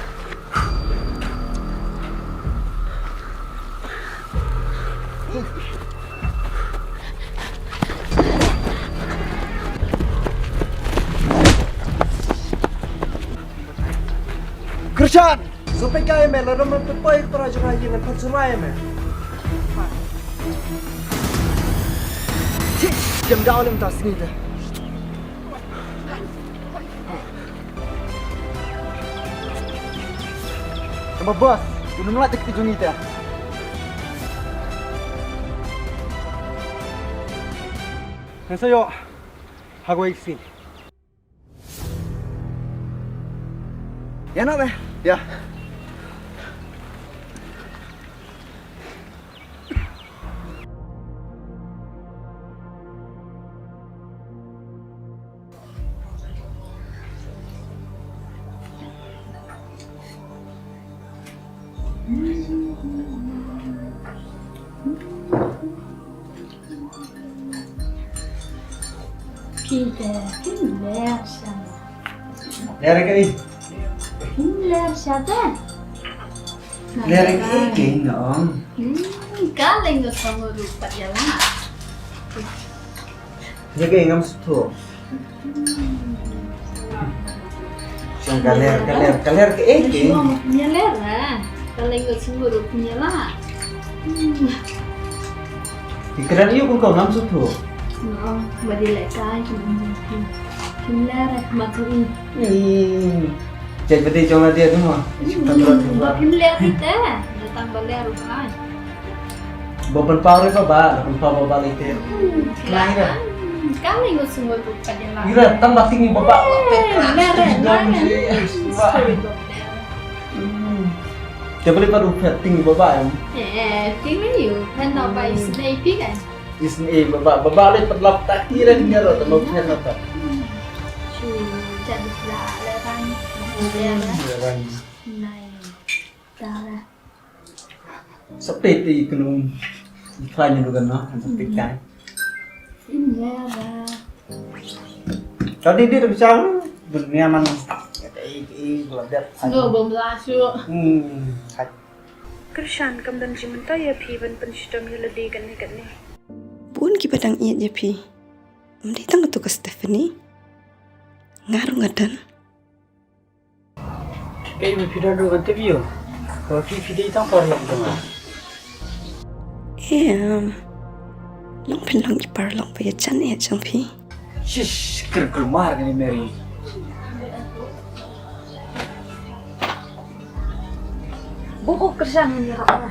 Krishan! Sopei kai me la ram pe poi para jong ai ngan pan sumai me. Chis, jam daw lem ta sngi te. Tama bas, tu nung la tek tu jong ita. Ngan sa yo, hagwai si. Ïa na be. Ïa. Phi te, phin ler sha. Ler ka i. Phin ler sha te. Ler ka i ke no. Hmm, ka leng no sa mo ru pat ïa la. Ler ka i ngam suthu. Song ka ler, ka ler, ka ler ka eh, eh. Nya ler la. Ka leng ka sumur punya la. Hmm. Ikran yu kun kau nam suthu. No, badi le kai kun. Kim ler ma tu i. Hmm. Jadi badi jong la dia tu ma. Hmm. Ba kim ler kita. Datang ba ler rupai. Ba pynpaw re baba, ba pynpaw baba lei te. Hmm, ngira. Ka lei ngut sumur buk ka jela. Ngira, tang ba ting baba. Eh, nare, nare. Sorry, baba. Hmm. Te bale ba ruh phet ting baba em. Eh, ting ni yu, phet na ba isnei pi kan. Isnei baba, baba lei pynlap ta kira ni ro, tang ba phet na ta. Hmm. Shu, jadi pula le rang. Hmm, le rang. Nai. Tara. Sa peit ïa i kynum i khlaiñ ïa u gan noh, sa peit kai. Im lera. Ka dei dei da bishar bun nia man. Ka ei ei bla dep. Sngewbha bym lah shuh. Hmm. Krishan, kam don jingmyntoi ïa phi ban pynshitom ïa lade kane kane. Bun kiba dang ïeit ïa phi. Ym dei tang katu ka Stephanie. Nga ruh nga don. Kaei ba phi doh doh ban tip ïa u? Ba phi phi dei tang paralok jong nga. Em. Long phin long i paralok ba ïajan eh jong phi. Shish, kyrkyrmar kane Mary. Buh buh Krishan ngan ïarap.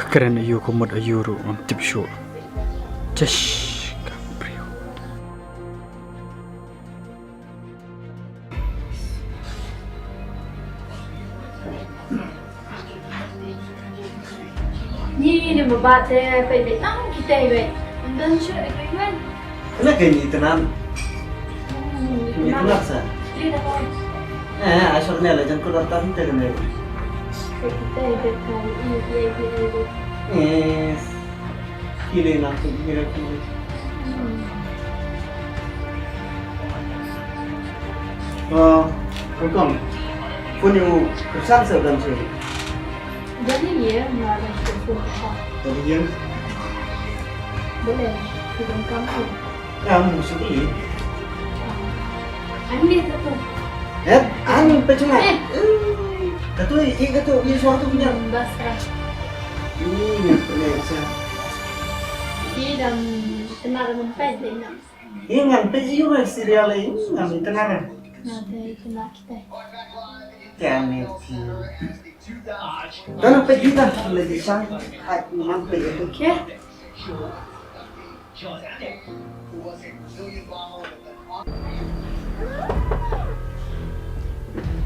Kren aïu ka mut aïu ruh ngam tip shuh. Chesh, ka briew. Ni ni ba ba te peit peit tang kita i wei. Ym don shuh i wei. Kena ke ni tenan. Ni tenan sa. Eh, asal ni lah jangkut datang kita kena. Kita i wei kan i wei i wei. Eh. Kile na tu kile kile. Ah, welcome. Phone ïa u Krishan sa dan sini. Jadi ye, mara ke phone ka. Jadi ye. Boleh, kita kamu. Ya, mesti beli. Ani tu tu. Eh, ani pecah. Eh. Katu i katu i suatu punya. Bas lah. Ini punya saya. Di dalam tenar mempet deh nak. Ïa ngan peit ïa u serial ïa ngan ïa tnga. Nga dei tnga kita. Ka mut ki. Dang peit kita, lagi sang. Hai, ngam peit itu. Ye.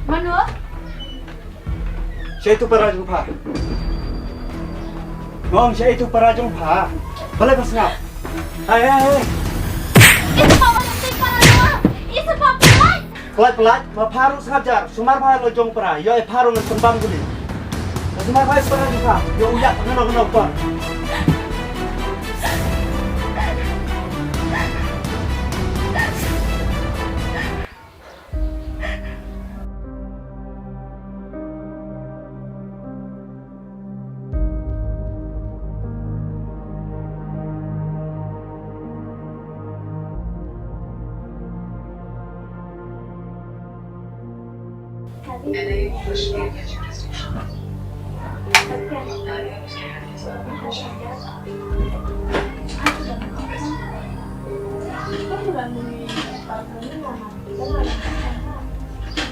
Mano? Shaei tu para jong pha? Ngong, shaei tu para jong pha? Balei pha sngap? Hai, hai, hai. Itu bawa yang para jong. Itu bawa. Palat, palat, ma pha ruh sngap jar, sumar pha ïa la jong para, ïoh ïa pha ruh ngan pynbam juli. Sumar pha ïa para jong pha, ïoh u ïap kano kano por.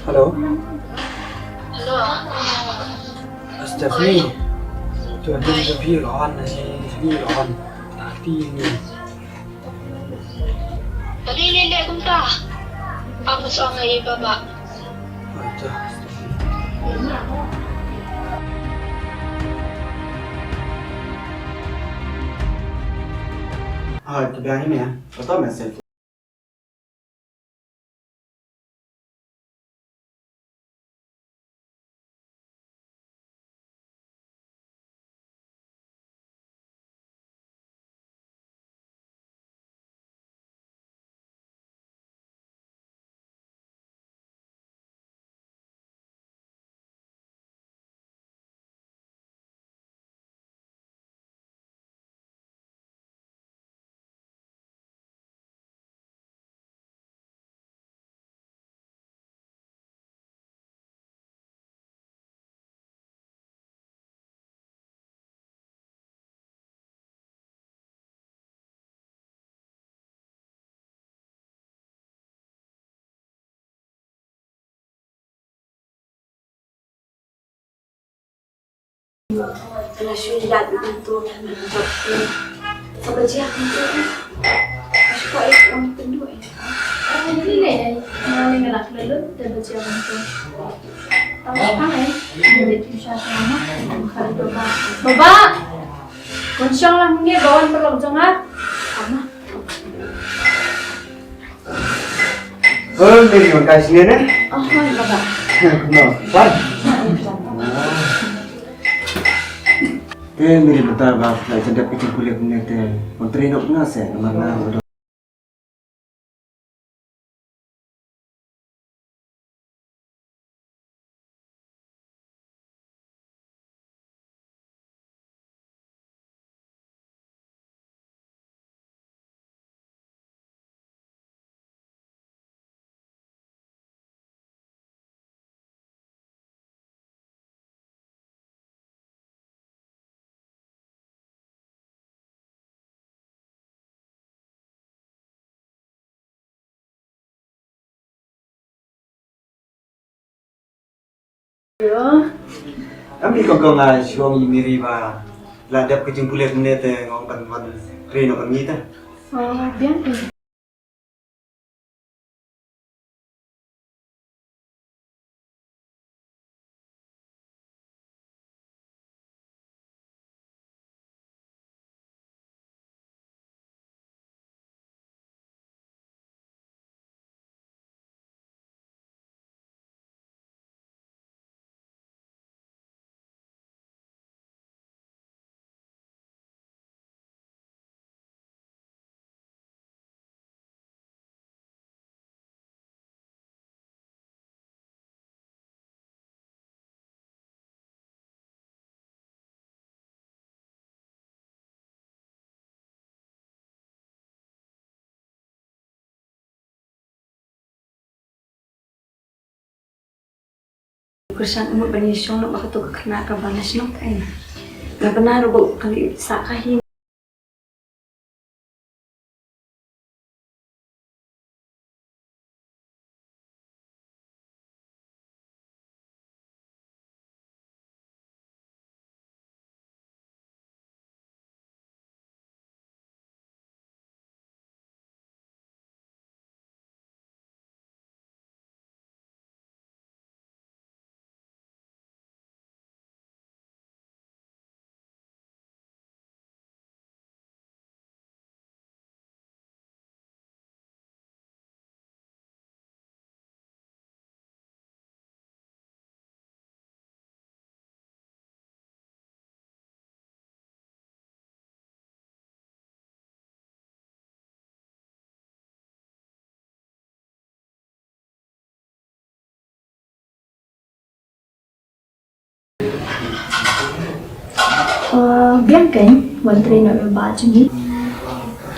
Hello. Hello. Stephanie. Tu ada interview lawan ni, interview lawan. Tapi ni. Tadi ni dia kumta. Aku sangat iba ba. Aja. Ah, itu biang ini ya. Foto message. Baba, kun shong lang ne, ba wan paralok jong nga. Oi, Mary, wan kai sini ne? Oh, wan, Baba. No, wan. Te Mary, mynta ba la jan dep ka jingpule kumne te, wan trei noh na se, namar nga Em, i kong kong, nga shong i Mary ba la dep ka jingpule kumne te nga ong ban wan trei noh bad ngi te. Oh, biang te. Kyrshan, mut ban ïashong noh bad kato ka khynnah kaba la shnong kaei. Nga bna ruh ba ka la sah ka hi. Uh, biang kein, wan trei noh ïa i baba jong ngi.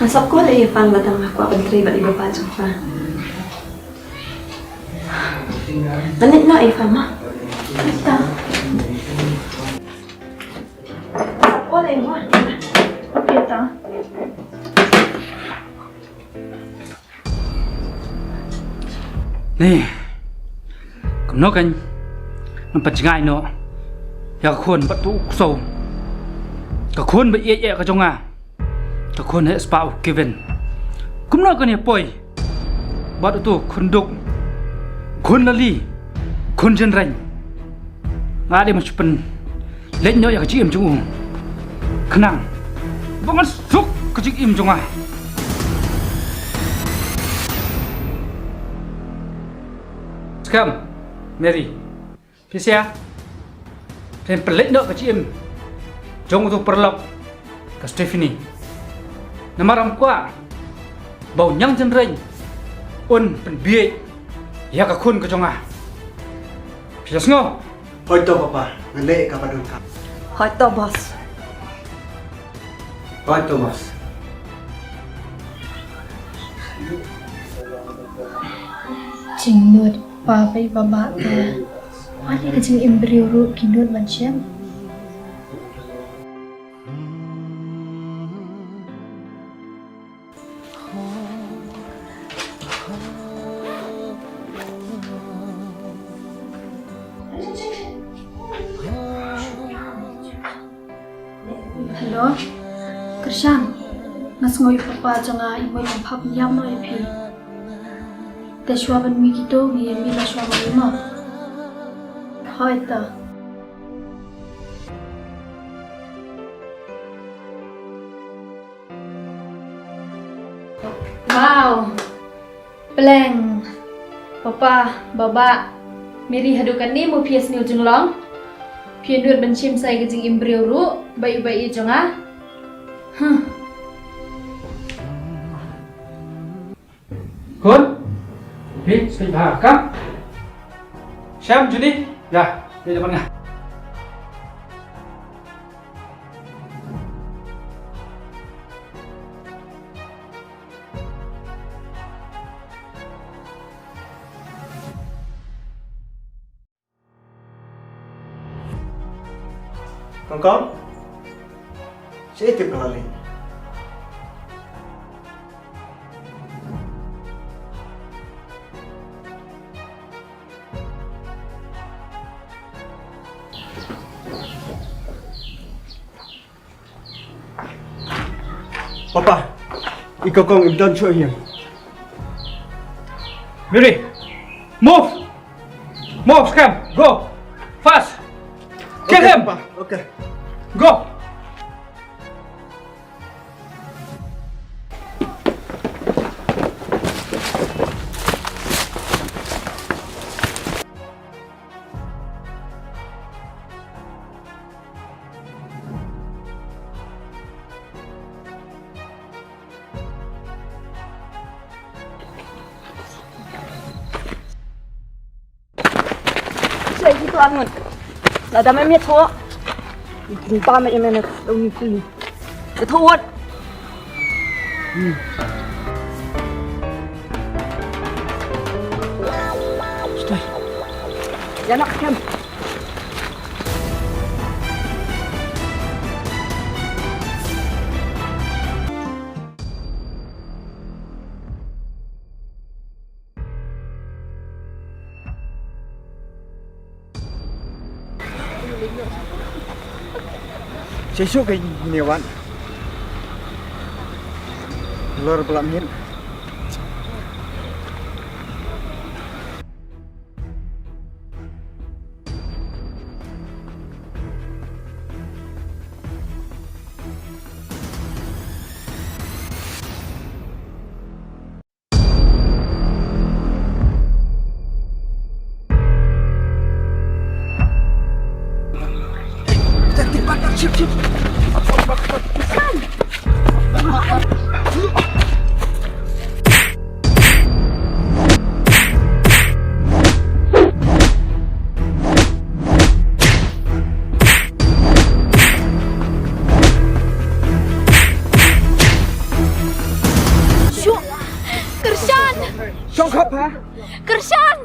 Nga sap call ïa i Irfan, lada nga kwah ban trei bad i baba jong nga. Nga leit noh ïa i Irfan ma. Ita. Sap call ïa i ma. Okay ta. Ni, kumno kan ngan pynjngai noh ïa ka khun bad uto u ksew. Ka khun ba ïeit ïa ka jong nga. Ka khun ha spah u Kevin. Kumno kan ïa poi bad uto u khun duk, khun lali, khun jynreng. Nga dei ma shu pynleit noh ïa ka jingim jong u. Khnang ba ngan suk ka jingim jong nga. Skhem, Mary. Phi sngewthuh? Phin pynleit noh ka jingim jong uto u paralok ka Stephanie. Namar ngam kwah ba u ñiang jynreng un pynbieit ïa ka khun ka jong nga. Phi la sngew? Hooid to papa, ngan leh kaba donkam. Hooid to boss. Hooid to boss. Jingnud pa bad baba te. Wat ïa ka jingim briew ruh ki nud ban shem. Hello. Kyrshan. Nga sngew ïa u papa jong nga i mut ban phah pynïap noh ïa phi. Te shuwa ban mih kito ngi ïa mih la shuwa ban mih mo. Hooid to. Wow. Pleng. Papa, baba. Mary, haduh katne mo phi ïa sniew jinglong? Phi nud ban shim sa ïa ka jingim briew ruh bad u baba jong nga. Huh. Khun. Phi, sngewbha kam. Sham, Juni. Ïa, phi da ban nga. Kong Kong. Shaei te phi la leit? Papa, i Kong Kong i don shuh hi. Mary, move! Move, come, go! Fast! Kill him! Okay, Papa, okay. Go! Sha ïa kito arngut. Lada mem ïathuh, kin bam ïa me na dong ni. Ïathuh wat. Stay. Ïa nak kem. Shisha ka ïing ne wan. Lor blam hin. Kyrshan!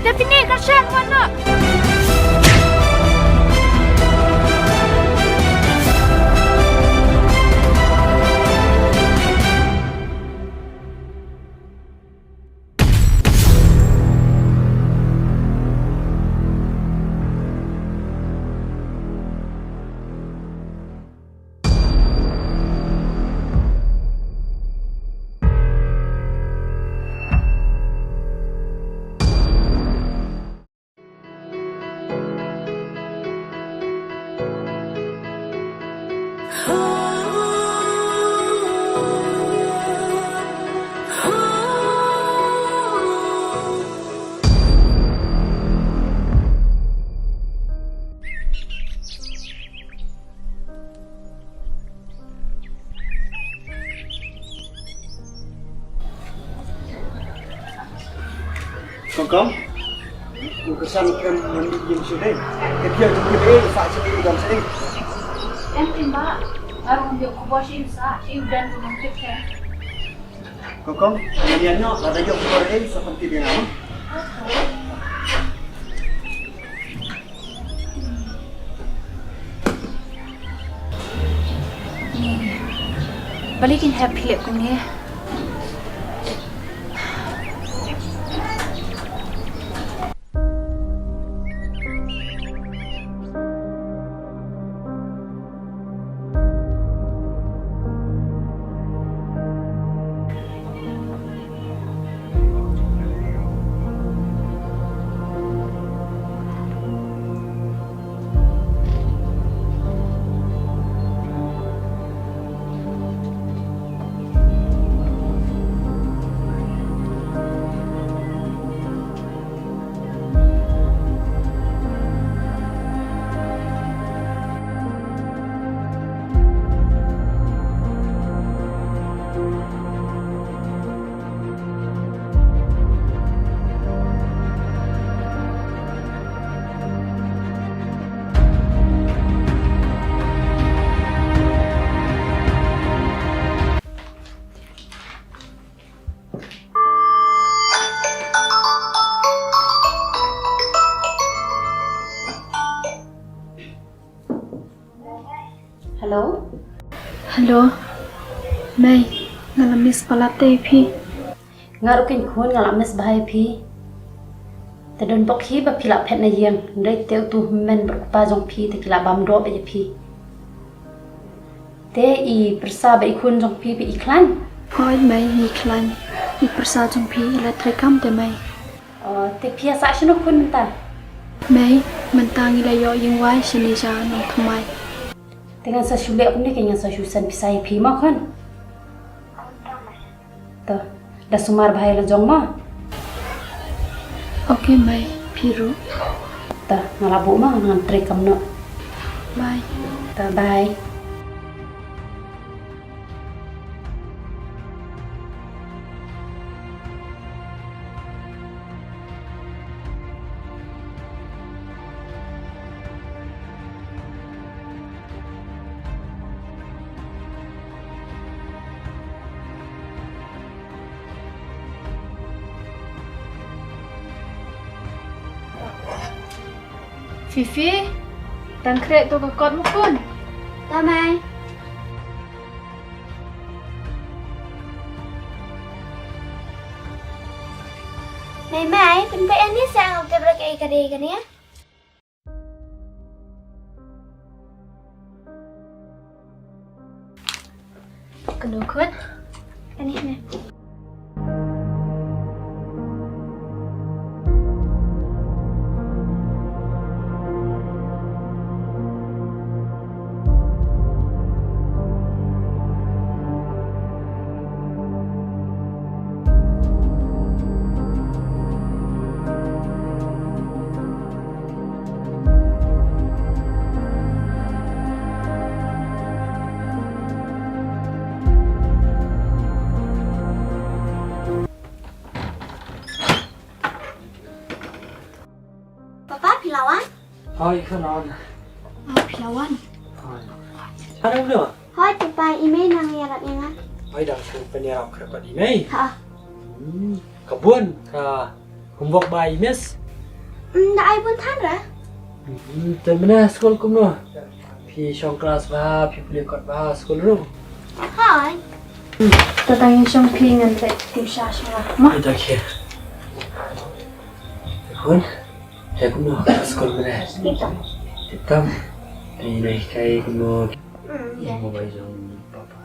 Stephanie, kyrshan, wan noh. Kong kong, u Kyrshan u khlem wan ïing shuh dei. Te phi ïa jingkit ei, sa shuh dei u don shuh dei. Em, em, bah, nga ruh ngam ïoh khubor shuh, sa shuh u don u nongkit te. Kong kong, ngan ïa noh, lada ïoh khubor ei, sa pyntip ïa nga. Balei kin hep phi leh kumne? Hello? Hello. Mei, nga la miss palat te ïa phi. Nga ruh keiñ khun nga la miss bha ïa phi. Te don bok hi ba phi la phet na ïing, hynrei te utu u hynmen bad u kpa jong phi te ki la bam doh beit ïa phi. Te i pyrsa bad i khun jong phi ba i khlaiñ? Hooid mei, ngi khlaiñ. I pyrsa jong phi i la trei kam te mei. Oh, te phi ïa sah shano khun mynta? Mei, mynta ngi la ïoh ïing wai shane sha Nongthymmai. Te ngan sa shu leh kumne, ke ngan sa shu send pisa ïa phi mo khun. To, da sumar bha ïa la jong mo. Ok mei, phi ruh. To, nga la buh mo, ngan trei kam noh. Bye. To, bye. Fifi, tang khreh to ka kot mo khun. Ta mei. Mei mei, pynpei ani sa ngam tip ra kaei ka dei kane. Kano khun? Ani ne. Hoi, khun wan. Hoi, phi la wan. Hoi. Ano no? Hoi, papa, i mei nang ïarap ïa nga. Hoi, dang shu pynïarap khreh pat i mei. Ha. Hmm, ka bun ka homework ba i miss. Hmm, da ai bun than ra. Hmm, te mynne skul kumno? Phi shong klas bha, phi pule kot bha skul ruh. Hoi. To tang ïa shong phi ngan leit tim sha shong la. Ma. Ita khia. Khun. He kumno ka skul mynne? Tip tam. Tip tam. Ai nai kai kumno. Hmm, ïa. Mo bai jong papa.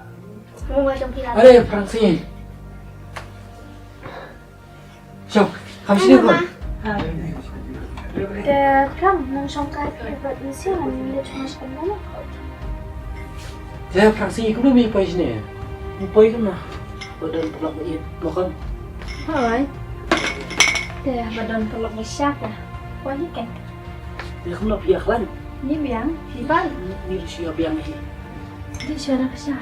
Mo bai jong phi la. Are Francis. Shong, kham shini khun. Te Phrang, nang shong kai phi bad Lucy, nang leit shong sha kamra. Te Phrang, shini kumno me poi shini? Me poi kumno? Ba don paralok ba ïeit, ba khun. Hoi. Te ba don paralok ba sha ka. Poi hi ken. Te kumno phi ïa khlaiñ? Ngi biang, phi bal. Ngi shu ïa biang hi. Te sha ka sha.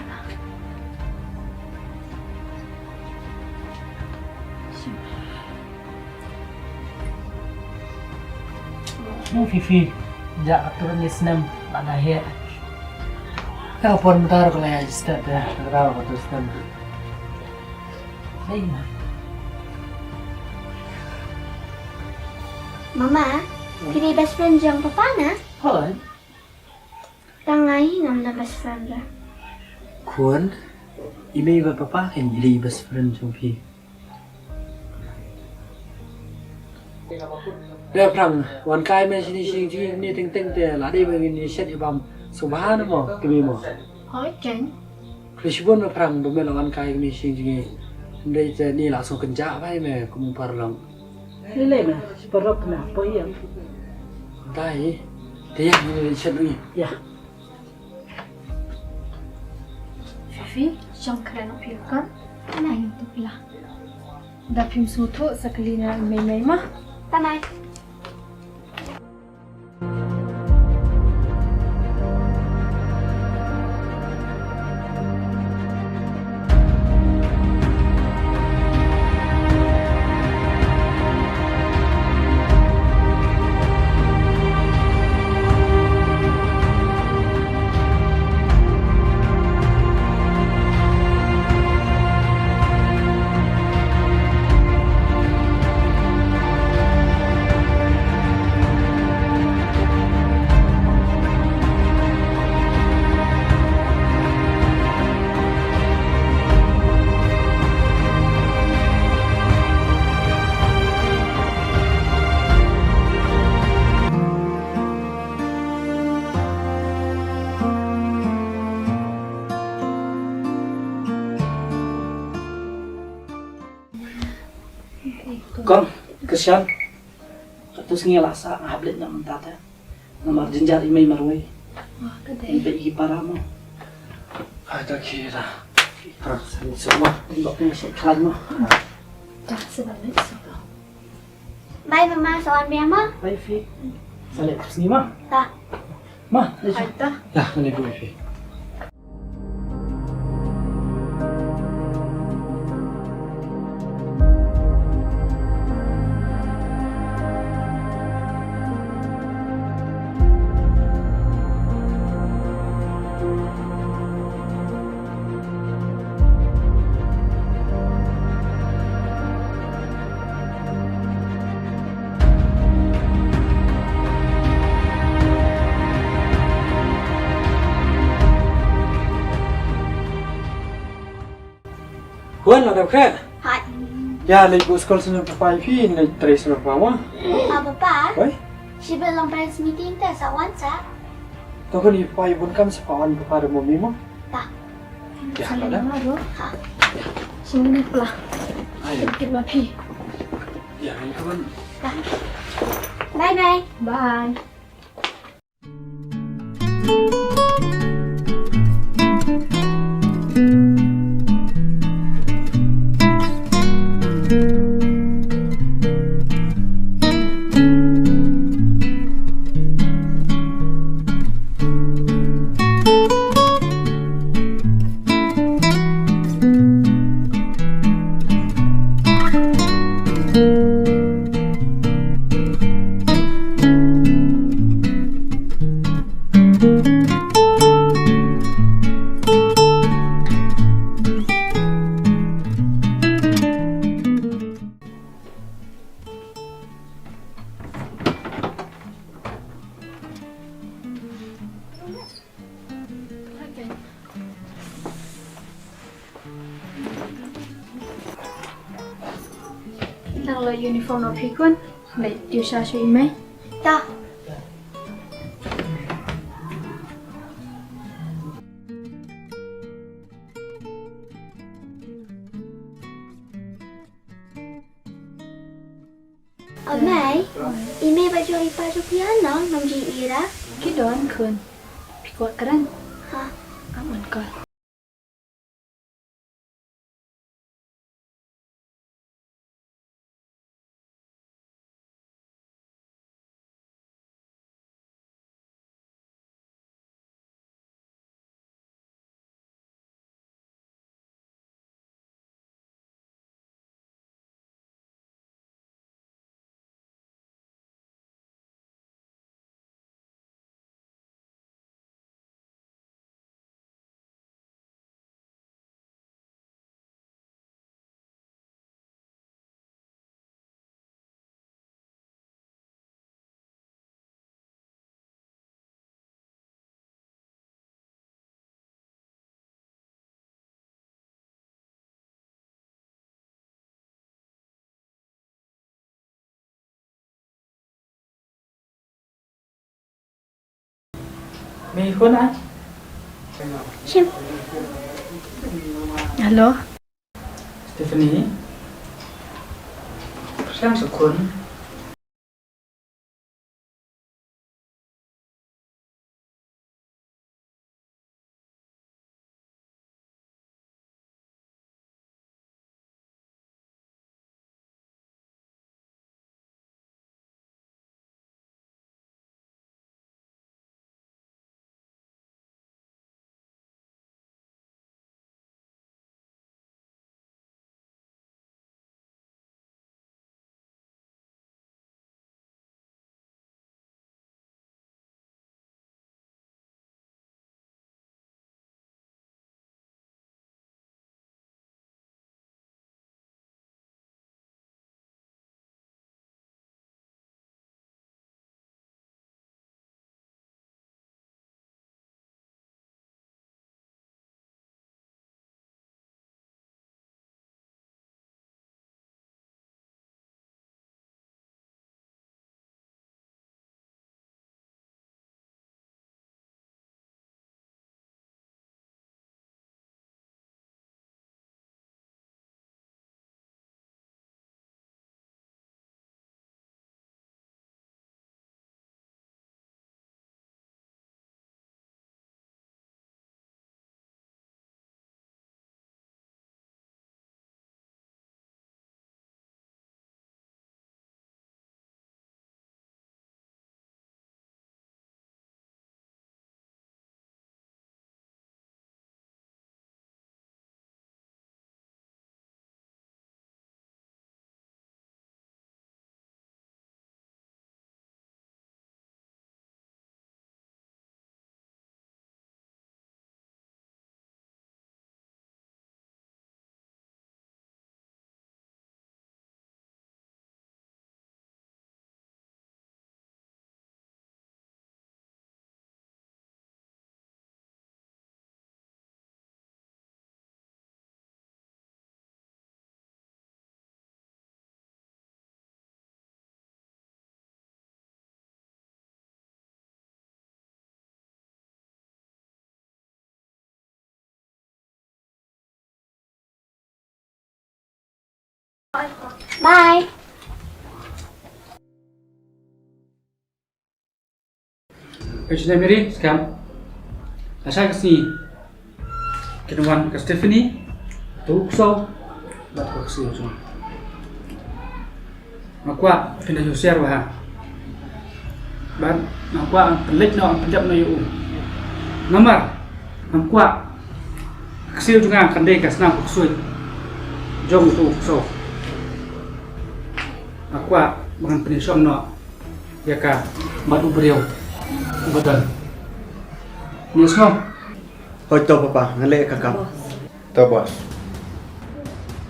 Mo Fifi, ja ka turun ni snem, lada he. Ka por mynta ko la ya step ya, ka ko tu snem. Hey. Mama, phi dei best friend jong papa na? Hoi. Tang nga hi ngam da best friend re. Khun, i mei bad papa kan i dei best friend jong phi. Te Phrang, wan kai me shini shing jing ni teng teng te la dei me ngin shet i bam subha na mo, kemi mo. Hoi ken. Kli shibun me Phrang, ba me la wan kai me shing jing. Ndei te ni la so kenja bai me kum paralok. Lele me, paralok me, poi ïa. Dai, te ïa ni shet ni. Ïa. Fifi, shong kren phi kan? Nai tu pila. Da phim sngewthuh sa kali na mei mei ma. Tanai. Kong, kesian. Katu sngi la sa nga hap leit na mynta te. Namar jynjar i mei marwei. Wah, ka dei. Bad i para mo. Ai ta ki da. Pra sa ni semua. Tengok ni si klan mo. Ta sa ba leit sa. Bye mama, sa wan biang mo. Bye Fi. Sa leit sngi mo. Ta. Ma, leit. Ai ta. Ya, ni bu Fi. Wan la dep kre. Hai. Ya, leit bu skul sene papa i Fi, leit trei sene papa mo. Ah, papa. Oi? Shi bel long parents meeting te sa wan sa. Tokon i papa i bun kam sa pa wan papa de mo mi mo. Ta. Ya, sa la dep. Ha. Sini pula. Ayo. Kita mapi. Ya, ini kawan. Ta. Bye bye. Bye. Nang leit uniform noh phi khun. Leit tiew sha shuh i mei. Ta. O mei, i mei bad jong i pa jong phi ha nong, nong jingïarap? Ki don khun. Phi kwah kren? Ha. Am on call. Mei khun ai. Shim. Hello. Stephanie. Siang suk khun. Bye. Ka jingïaid Mary, skhem. Lashai ka sngi kin wan ka Stephanie, tu u ksew bad ka ksiew jong nga. Nga kwah phin da husiar bha. Bad nga kwah phin leit noh, phin dep noh ïa u. Namar nga kwah ka ksiew jong nga kan dei ka snam ka ksuid jong utu u ksew. Nga kwah ba ngan pynshong noh ïa ka bad u briew uba don. Ngi sngew. Hooid to papa, ngan leh ïa ka kam. To boss.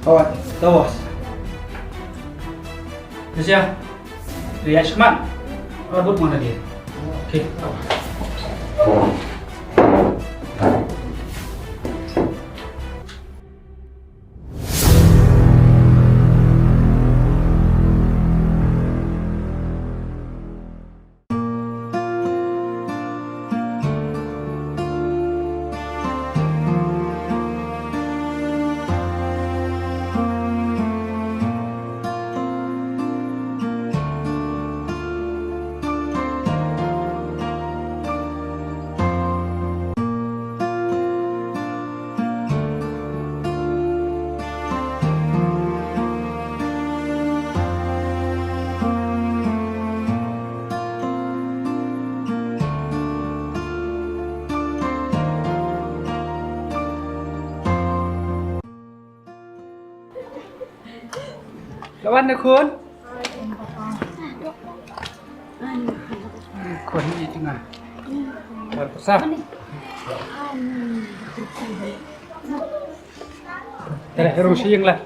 Hooid to boss. Sia, ria shmat. Ora but mana dia? Okey. Lawan na khun. Khun ni tengah. Wan pesa. Tengah rung siang lah.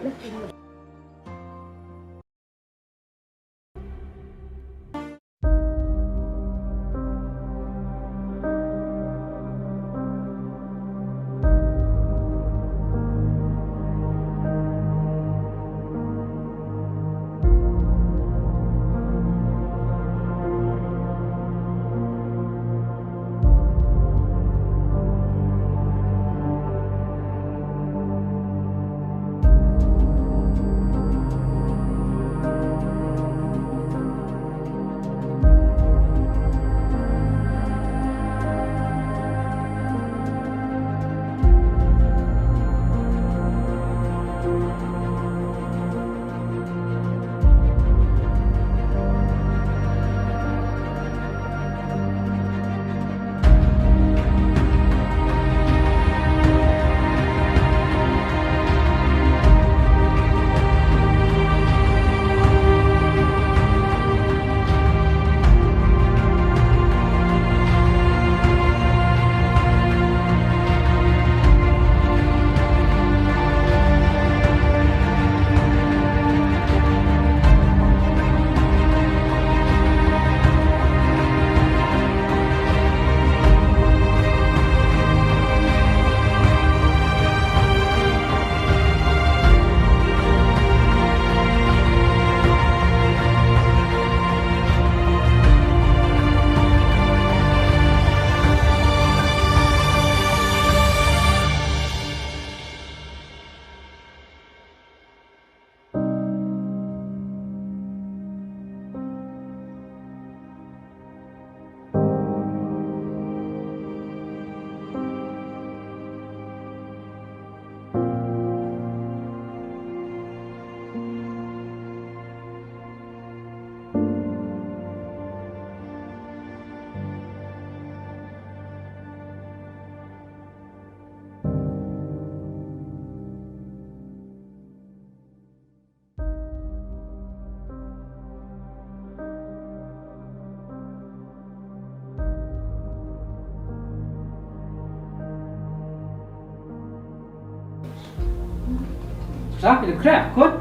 Sa, phi dang khreh, khun?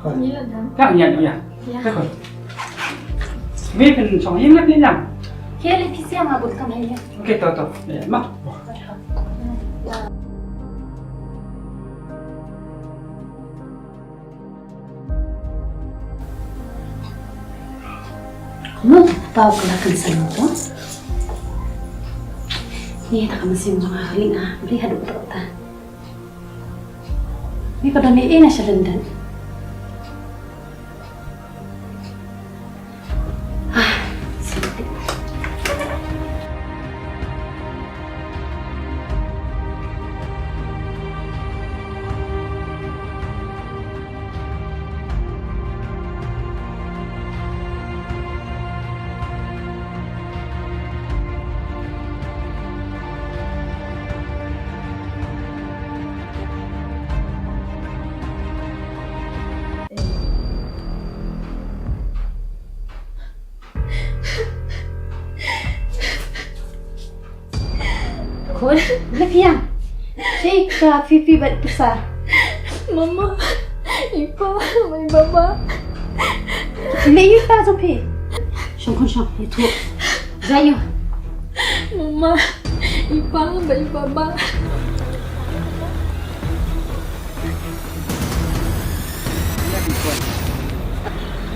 Khun. Ngi la dang. Ka ngi ngi. Ya. Ka khun. Mi phin shong ïing la phin dang. Ke le phi siang a bun kam hai ya. Okay, to to. Ya, ma. Mo, pau ka la kan san mo. Ni ta ka mynsiem jong nga ha ring nga, bri haduh tu ta. Ni ka don ni ina sha London. Ah, sedih. Khun, la phi ïam? Shi ka phi phi bad pisa. Mama, i pa, bad i baba. Le i pa jong phi. Shong khun shong, ïathuh. Jayu. Mama, i pa, bad i baba.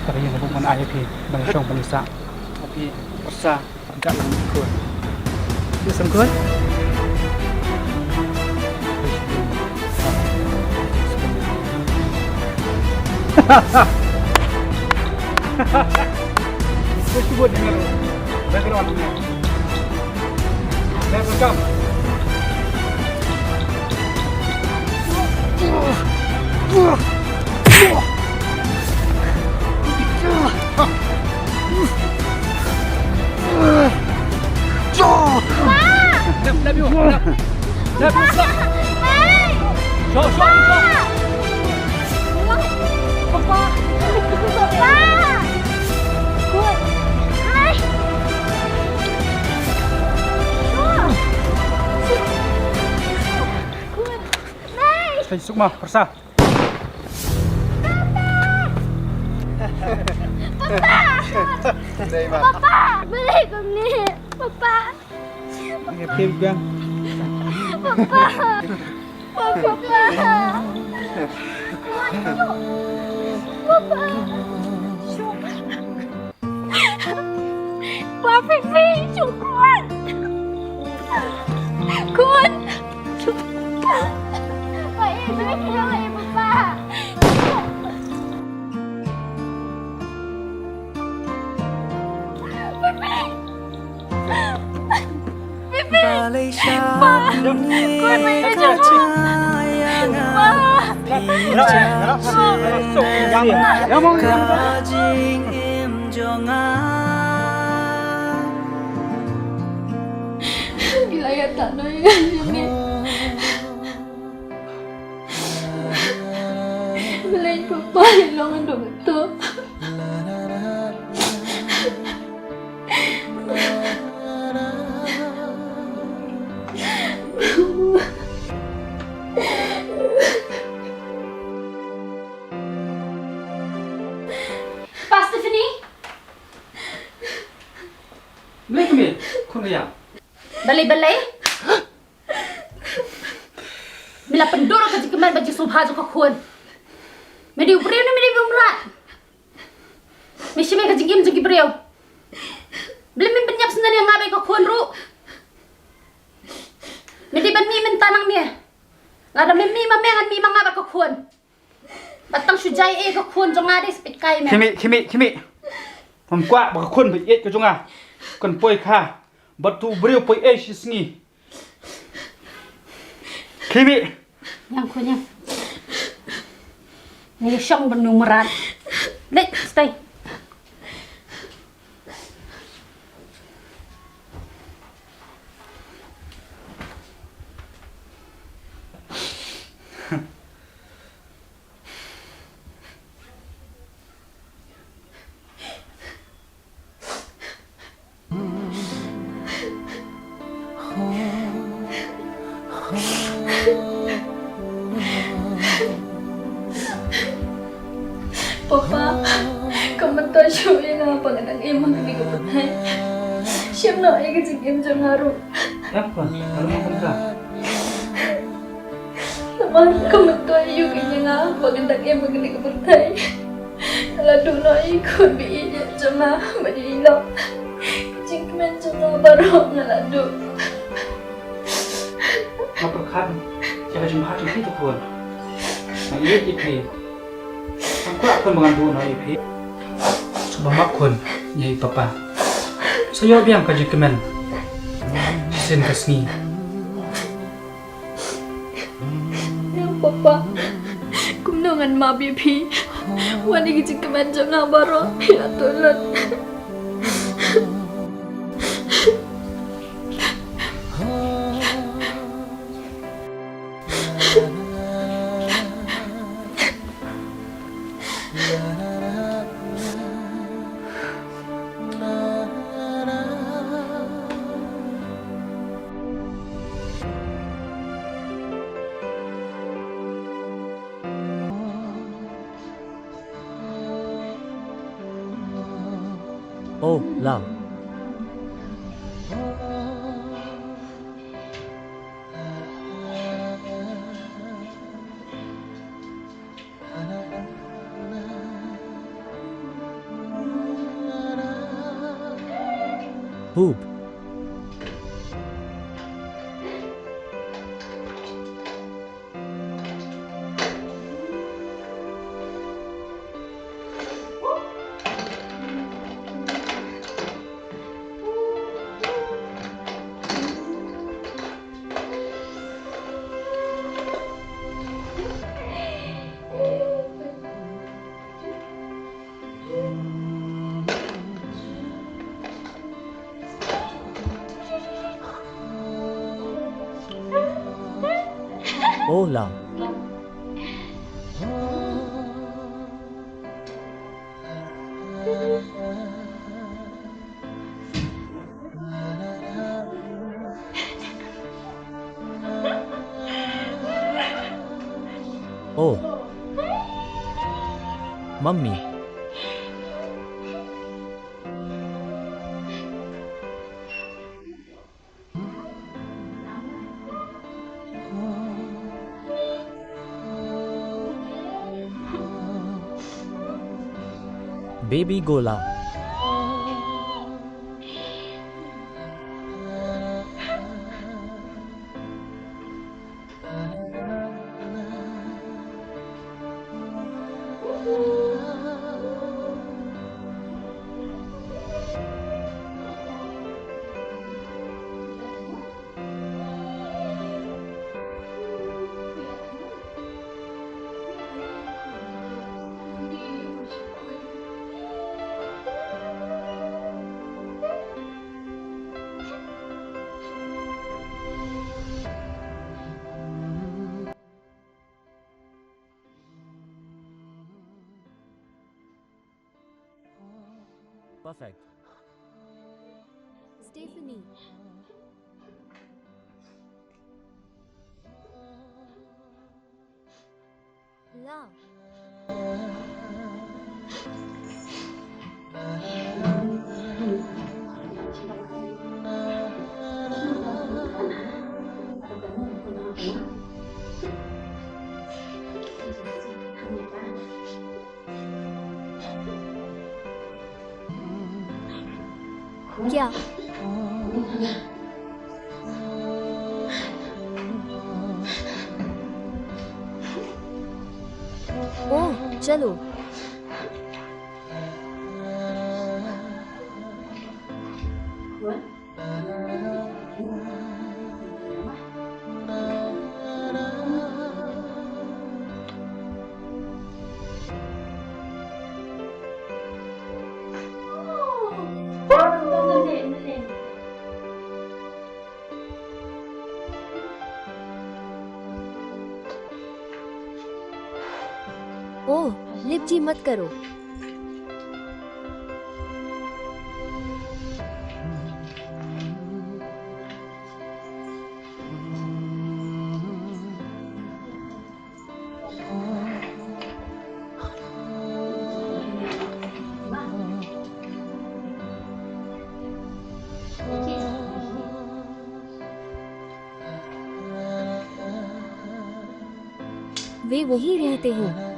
Ka ri na buk man ai phi, ban shong ban sa. Phi, sa. Dak sangkut. Dia sangkut. Dia cuba dengar background ni. Dia rekam. Thei suk ma, pyrsa. Papa! Papa! Balei kumne? Papa! Papa! Papa! Papa! Papa, Fifi, shu khun. Khun. Papa, eh, Fifi, eh, Papa. Fifi. Fifi. Pa. Khun, Fifi, shu khun. Pa. Ka jingim jong nga. Ngi la ïa tah noh ïa ka jingim. Balei Papa i long haduh kato? Pa Stephanie. Balei kumne, khun ïa? Balei, balei? Me la pynduh ka jingkmen bad jingsngewbha jong ka khun. Me dei u briew ne me dei u mrad? Me shim ïa ka jingim jong ki briew. Balei me pynïap syndon ïa nga bad ka khun ruh? Me dei ban mih mynta nangne. Lada mem mih ma me ngan mih ma nga bad ka khun. Ba tang shu jia ïa ka khun jong nga dei sa peit kai me. Khie mih, khie mih, khie mih. Ngam kwah ba ka khun ba ïeit ka jong nga kan poi kha bad uto u briew poi ei shi sngi. Khie mih. Ñiang khun ñiang. Ngi shong bad u mrad. Leit, stay. Papa, kam myntoi shuh ïa nga ba nga dang im ha kane ka pyrthei. Shim noh ïa ka jingim jong nga ruh. Em khun, ka long kumta. Namar kam myntoi aïu ïa nga ba nga dang im ha kane ka pyrthei. Nga la duh noh ïa i khun ba ïeit jong nga bad ïa i lok. Ka jingkmen jong nga baroh nga la duh. Nga pyrkhat ïa ka jingbha jong phi to khun. Nga ïeit ïa phi. Ngam kwah khun ba ngan duh noh ïa phi. Sngewbha map khun ïa i papa. Sa ïoh biang ka jingkmen shisien ka sngi. Ïa papa, kumno ngan map ïa phi? Wan ïa ki jingkmen jong nga baroh phi la tuh lut. Oh, love. Boob. Oh, love. Oh. Mummy. Baby Gola. Perfect. Stephanie. Love. क्या? ओह, चलो। ओह, लिपजी मत करो। वे वहीं रहते हैं।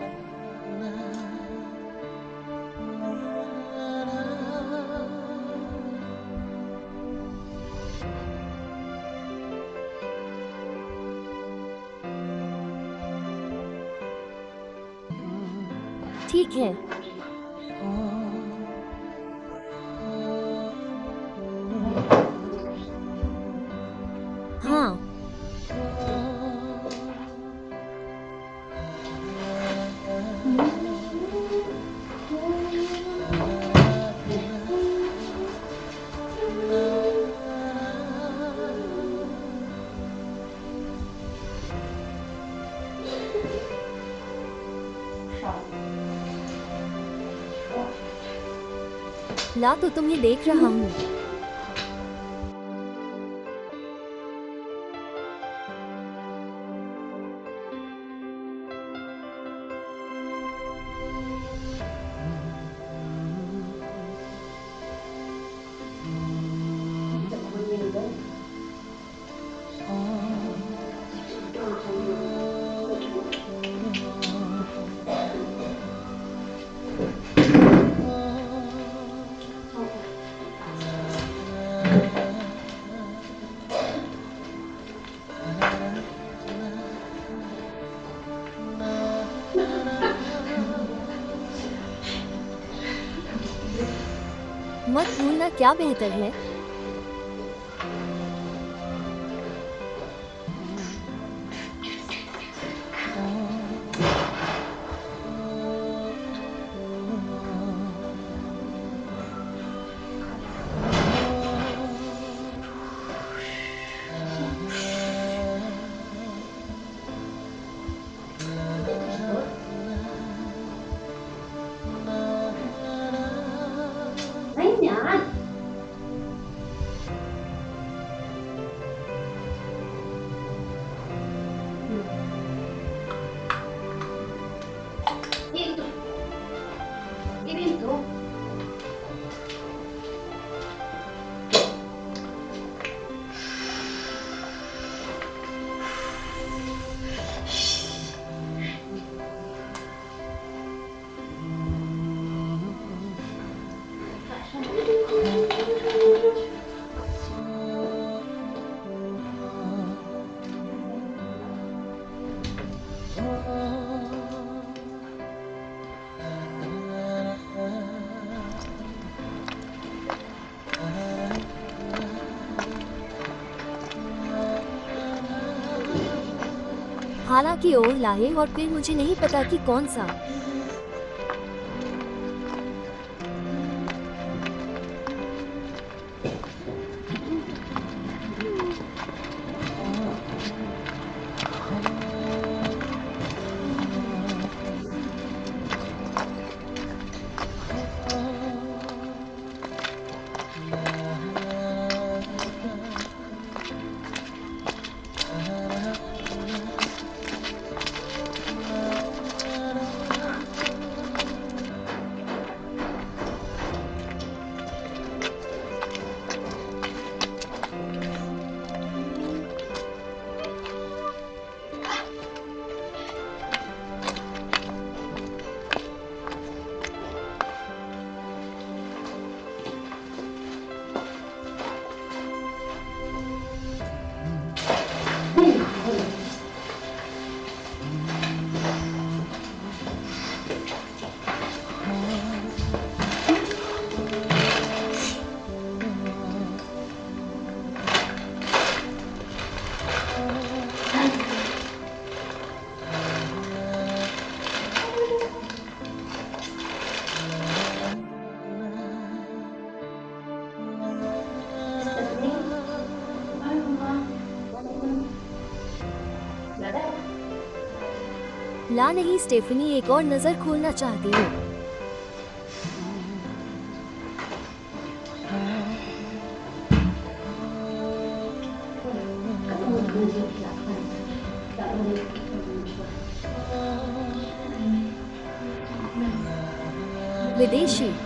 ठीक है। हाँ। ला तो तुम्हें देख रहा हूँ। मत भूलना क्या बेहतर है। हालांकि ओला है और फिर मुझे नहीं पता कि कौन सा। ला नहीं, स्टेफनी एक और नजर खोलना चाहती हूँ। विदेशी।